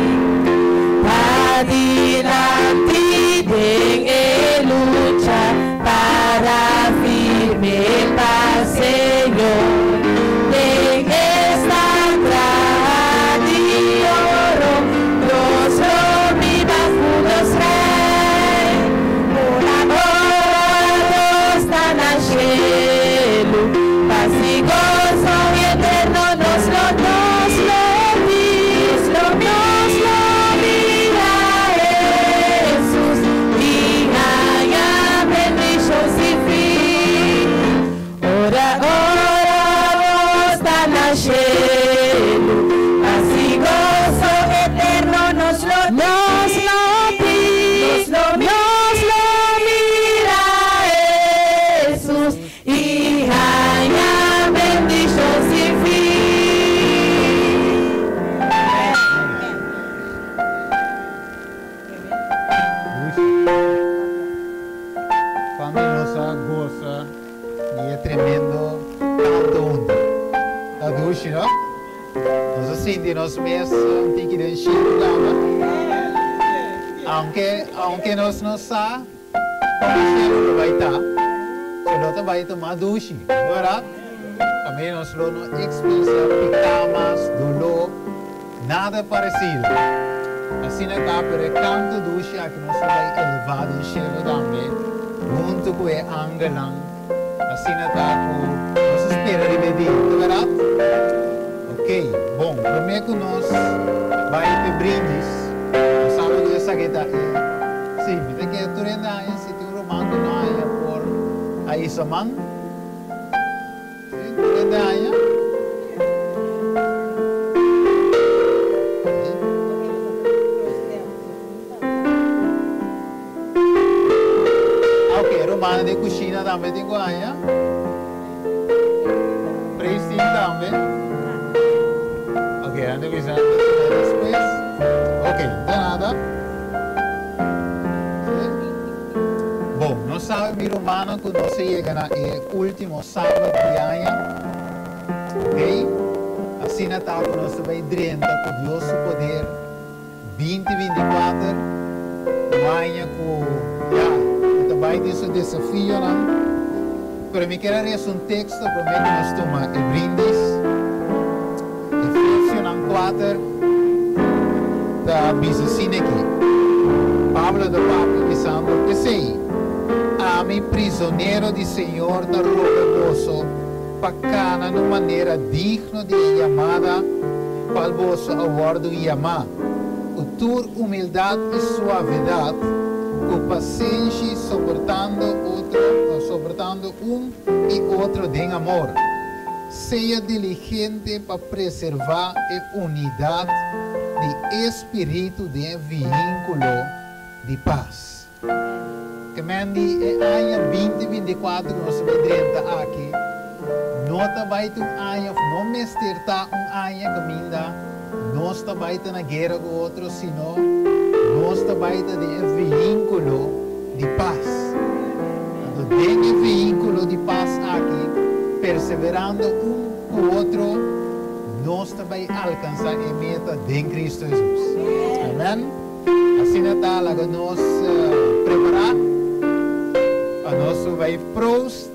sinti nos mes un tiki den shelu kaba. Aunke, aunke nos no sa kon e shelu lo bai ta, e lo ta bai ta mas dushi, no bèrdat? Tambe nos lo no eksperensiá piká mas, doló, nada paresido. Asina ta, pero e kanto dushi aki nos lo bai elevá den shelu tambe huntu ku e angelnan. Asina ta ku nos a spera riba e dia, no ta bèrdat? Ok, bon, promé ku nos bai p'e brindis, nos sabi ku esaki ta e. Sí, mi ta kere tur hende haña si tin un ruman ku no haña por a hisa man. Sí, tur hende haña. Ah, ok, rumannan den kushina tambe tin ku haña. Praise team tambe. Ok, nan ta bisa nan ta tuma despues. Ok, no ta nada. Sí. Bon, nos sabi mi rumannan ku nos a yega na e ultimo Sabat di aña. Ok, asina ta ku nos ta bai drenta ku Dios su poder. 20 24, un aña ku ya e ta bai den su desafionan, pero mi kier a resa un teksto promé ku nos tuma e brindis. Efesionan 4 ta bisa asina aki, Pablo ta papia bisando, P'esei, ami prizonero di Señor ta roga boso pa kana na un manera digno di e yamada kual boso a wòrdu yamá, ku tur humildat i suavedat, ku pasenshi soportando otro, soportando un i otro den amor. Sea diligente pa preservá e unidat di e spiritu den e vihínkulo di pas. Ke men di e aña 2024 ku nos ta bai drenta aki no ta bai ta un aña òf no mester ta un aña kaminda nos ta bai ta na guera ku otro sino nos ta bai ta den e vehíkulo di pas. Anto den e vehíkulo di pas aki perseverando un ku otro nos ta bai alkansá e meta den Kristu Hesus. Amen. Asina ta laga nos prepará pa nos bai proost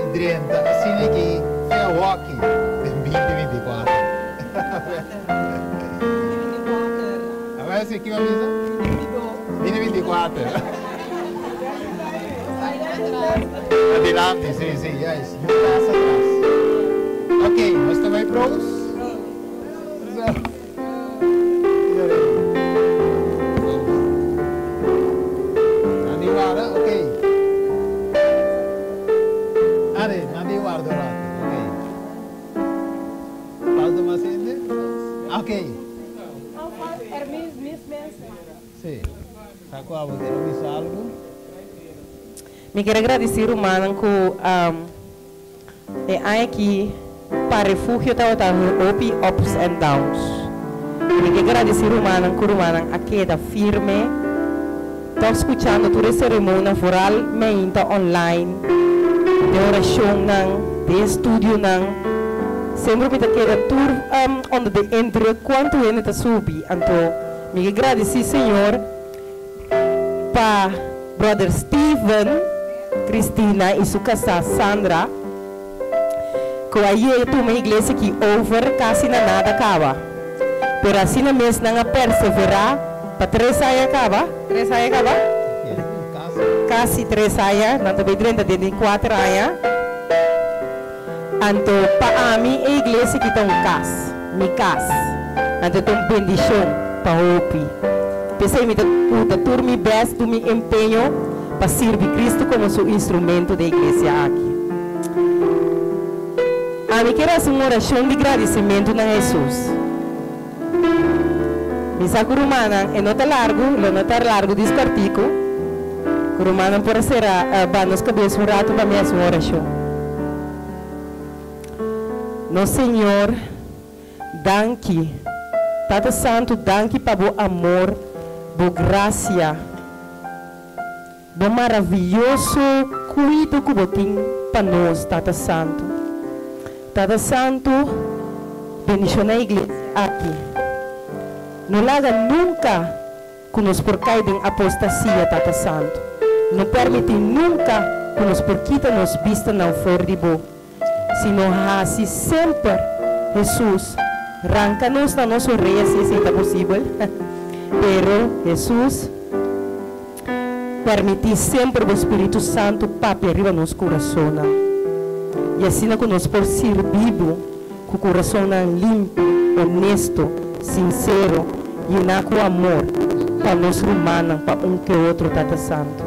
i drenta asina ki fea hockey den 2024. A ver si kiba bisa? 2024. Adilanti, si, si, juist. Yu pas atras. Ok, nos ta bai proost. Nan di warda, ok. Are, nan di warda un rato, ok. Falta mas hende? Ok. Si. Sa ku abo kier a bisa algu? Mi kier a gradisí rumannan ku E aña aki pa Refugio tabata hopi ups and downs. Mi ke gradisi rumannan ku rumannan a keda firme tòg skuchando tur e seremonnan vooral meinta online, den orashonnan, den estudionan. Semper mi ta keda tur onder de indruk kuantu hende ta subi. Anto mi ke gradisi Señor pa Brother Steven, Christina y su casá Sandra, cu a yega tuma e iglesia aki over casi na nada caba. Pero asina mes nan a persevera pa tres aña caba, tres aña caba? Casi tres aña, nan ta bay drenta den di cuater aña. Anto pa ami e iglesia aki ta un cas, mi cas. Anto ta un bendicion pa hopi. P'esei mi ta uta tur mi best, tur mi empeño pa sirbi Cristo como su instrumento den iglesia aki. Ami kier haci un oracion di gradicimento na Jesus. Mi sa cu rumannan e no ta largu, lo no ta largu dis cortico, cu rumannan por a cera ba nos cabes un rato pa mi haci un oracion. Nos Señor, danki, Tata Santo danki pa bo amor, bo gracia, Bo maraviyoso cuido cu bo tin pa nos, Tata Santu. Tata Santu, Bendishoná e iglesia aki. No laga nunka ku nos por kai den apostasia, Tata Santu. No permití nunka ku nos por kita nos bistanan for di Bo, sino hasi semper, Hesus, ranka nos na nos orea si esei ta posibel. Pero, Hesus, permití semper Bo Spiritu Santu papia riba nos kurasonnan, i asina ku nos por sirbi Bo ku kurasonnan limpi, onesto, sinsero, yená ku amor pa nos rumannan, pa un ke otro, Tata Santu.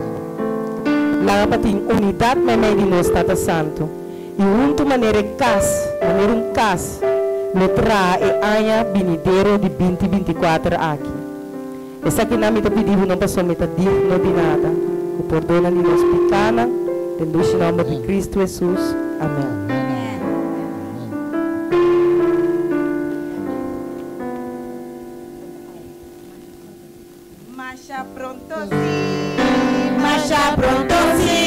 Laga pa tin unidat meimei di nos, Tata Santu, i huntu manera e kas, manera un kas, lo traha e aña binidero di binti 24 aki. Esakinan mi ta pidi bo no pasobra mi ta digno di nada, ku pordona di nos pikánan, den dushi nòmber di Kristu Hesus. Amèn. Masha pronto sí, masha pronto sí,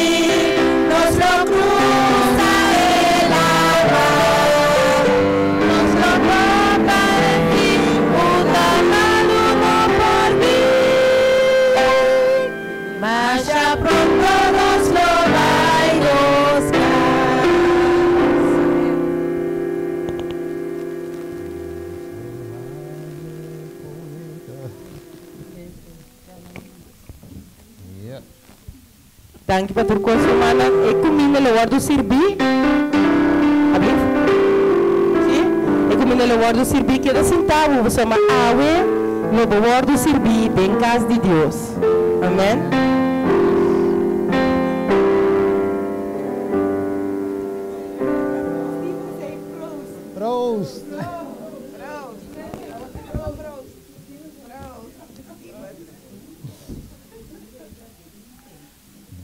nos lo cruza el agua, nos lo topa el fin, unda malu no por bin. Masha pronto nos lo bai nos cas. Ja. Danki pa tur kos, rumannan. E kuminda lo wòrdu sirbí. Ablief? Sí? E kuminda lo wòrdu sirbí. Keda sintá bo, pasobra awe lo bo wòrdu sirbí den kas di Dios. Amèn. Proost.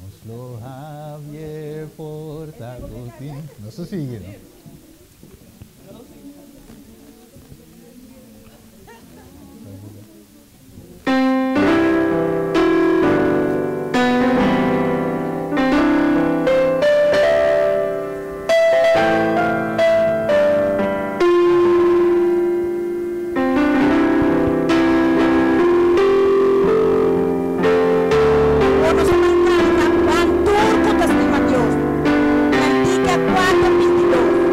Nos lo Javier porta Agustín. Nos ta sigui, no? Awor nos a ban kanta Ban tur ku ta stima Dios. Kantika 4, 22.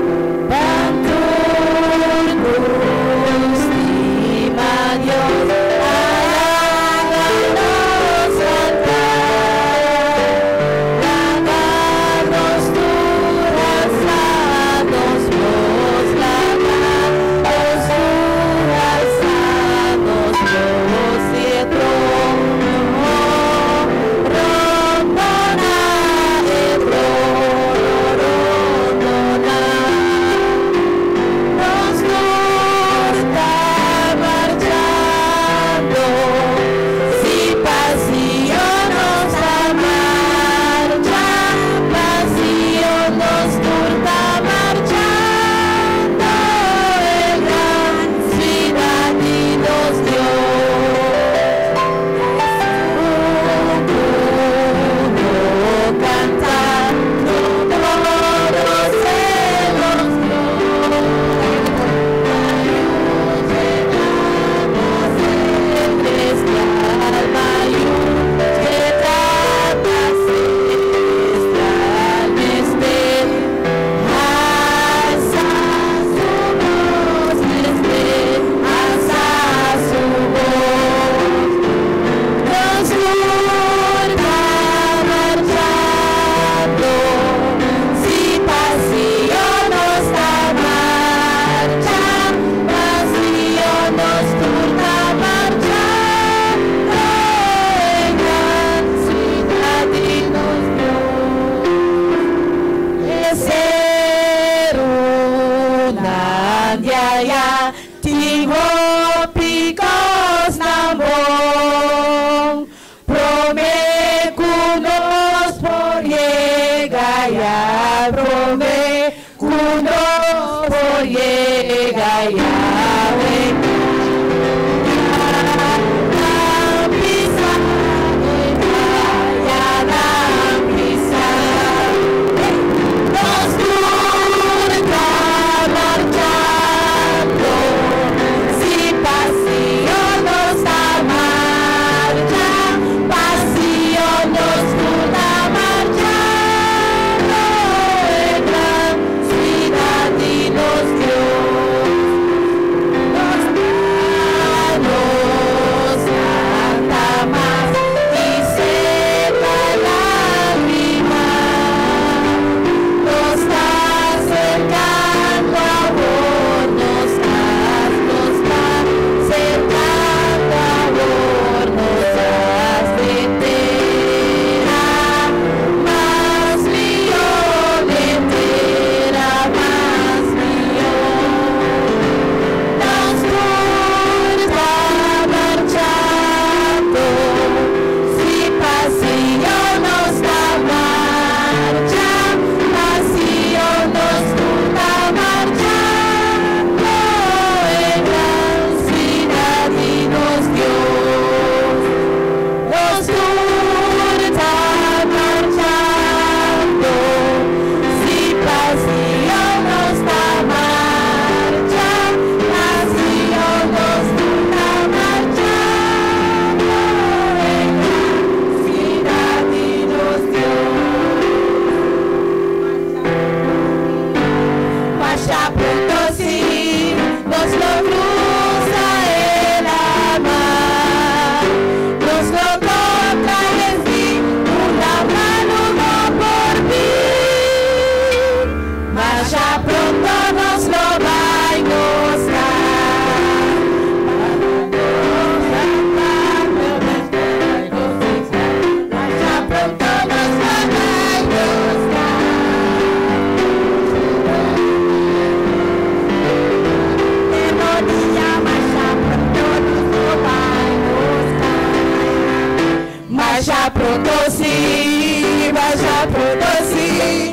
Masha pronto sí, masha pronto sí,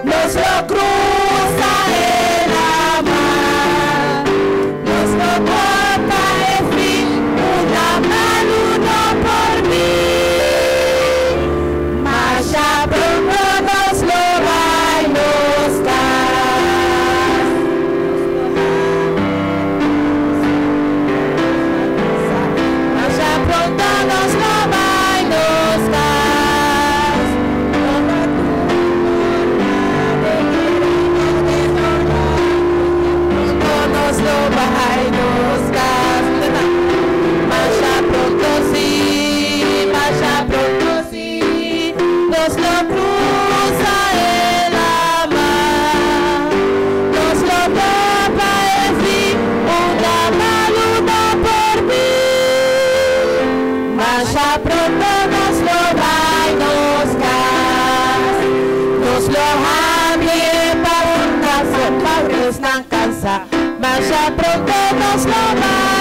nos lo cruza el amar. Nos lo toca el fin, una mano no por mí. Masha pronto nos lo va a buscar. Masha pronto nos lo va a buscar. Pronto nos lo va a buscar. Masha pronto sí, masha pronto sí, nos lo cruza el amar. Nos lo topa el fin, una maluda por mí. Masha pronto nos lo va a buscar. Nos lo hable pa' un caso, pa' que nos cansa. Masha pronto nos lo va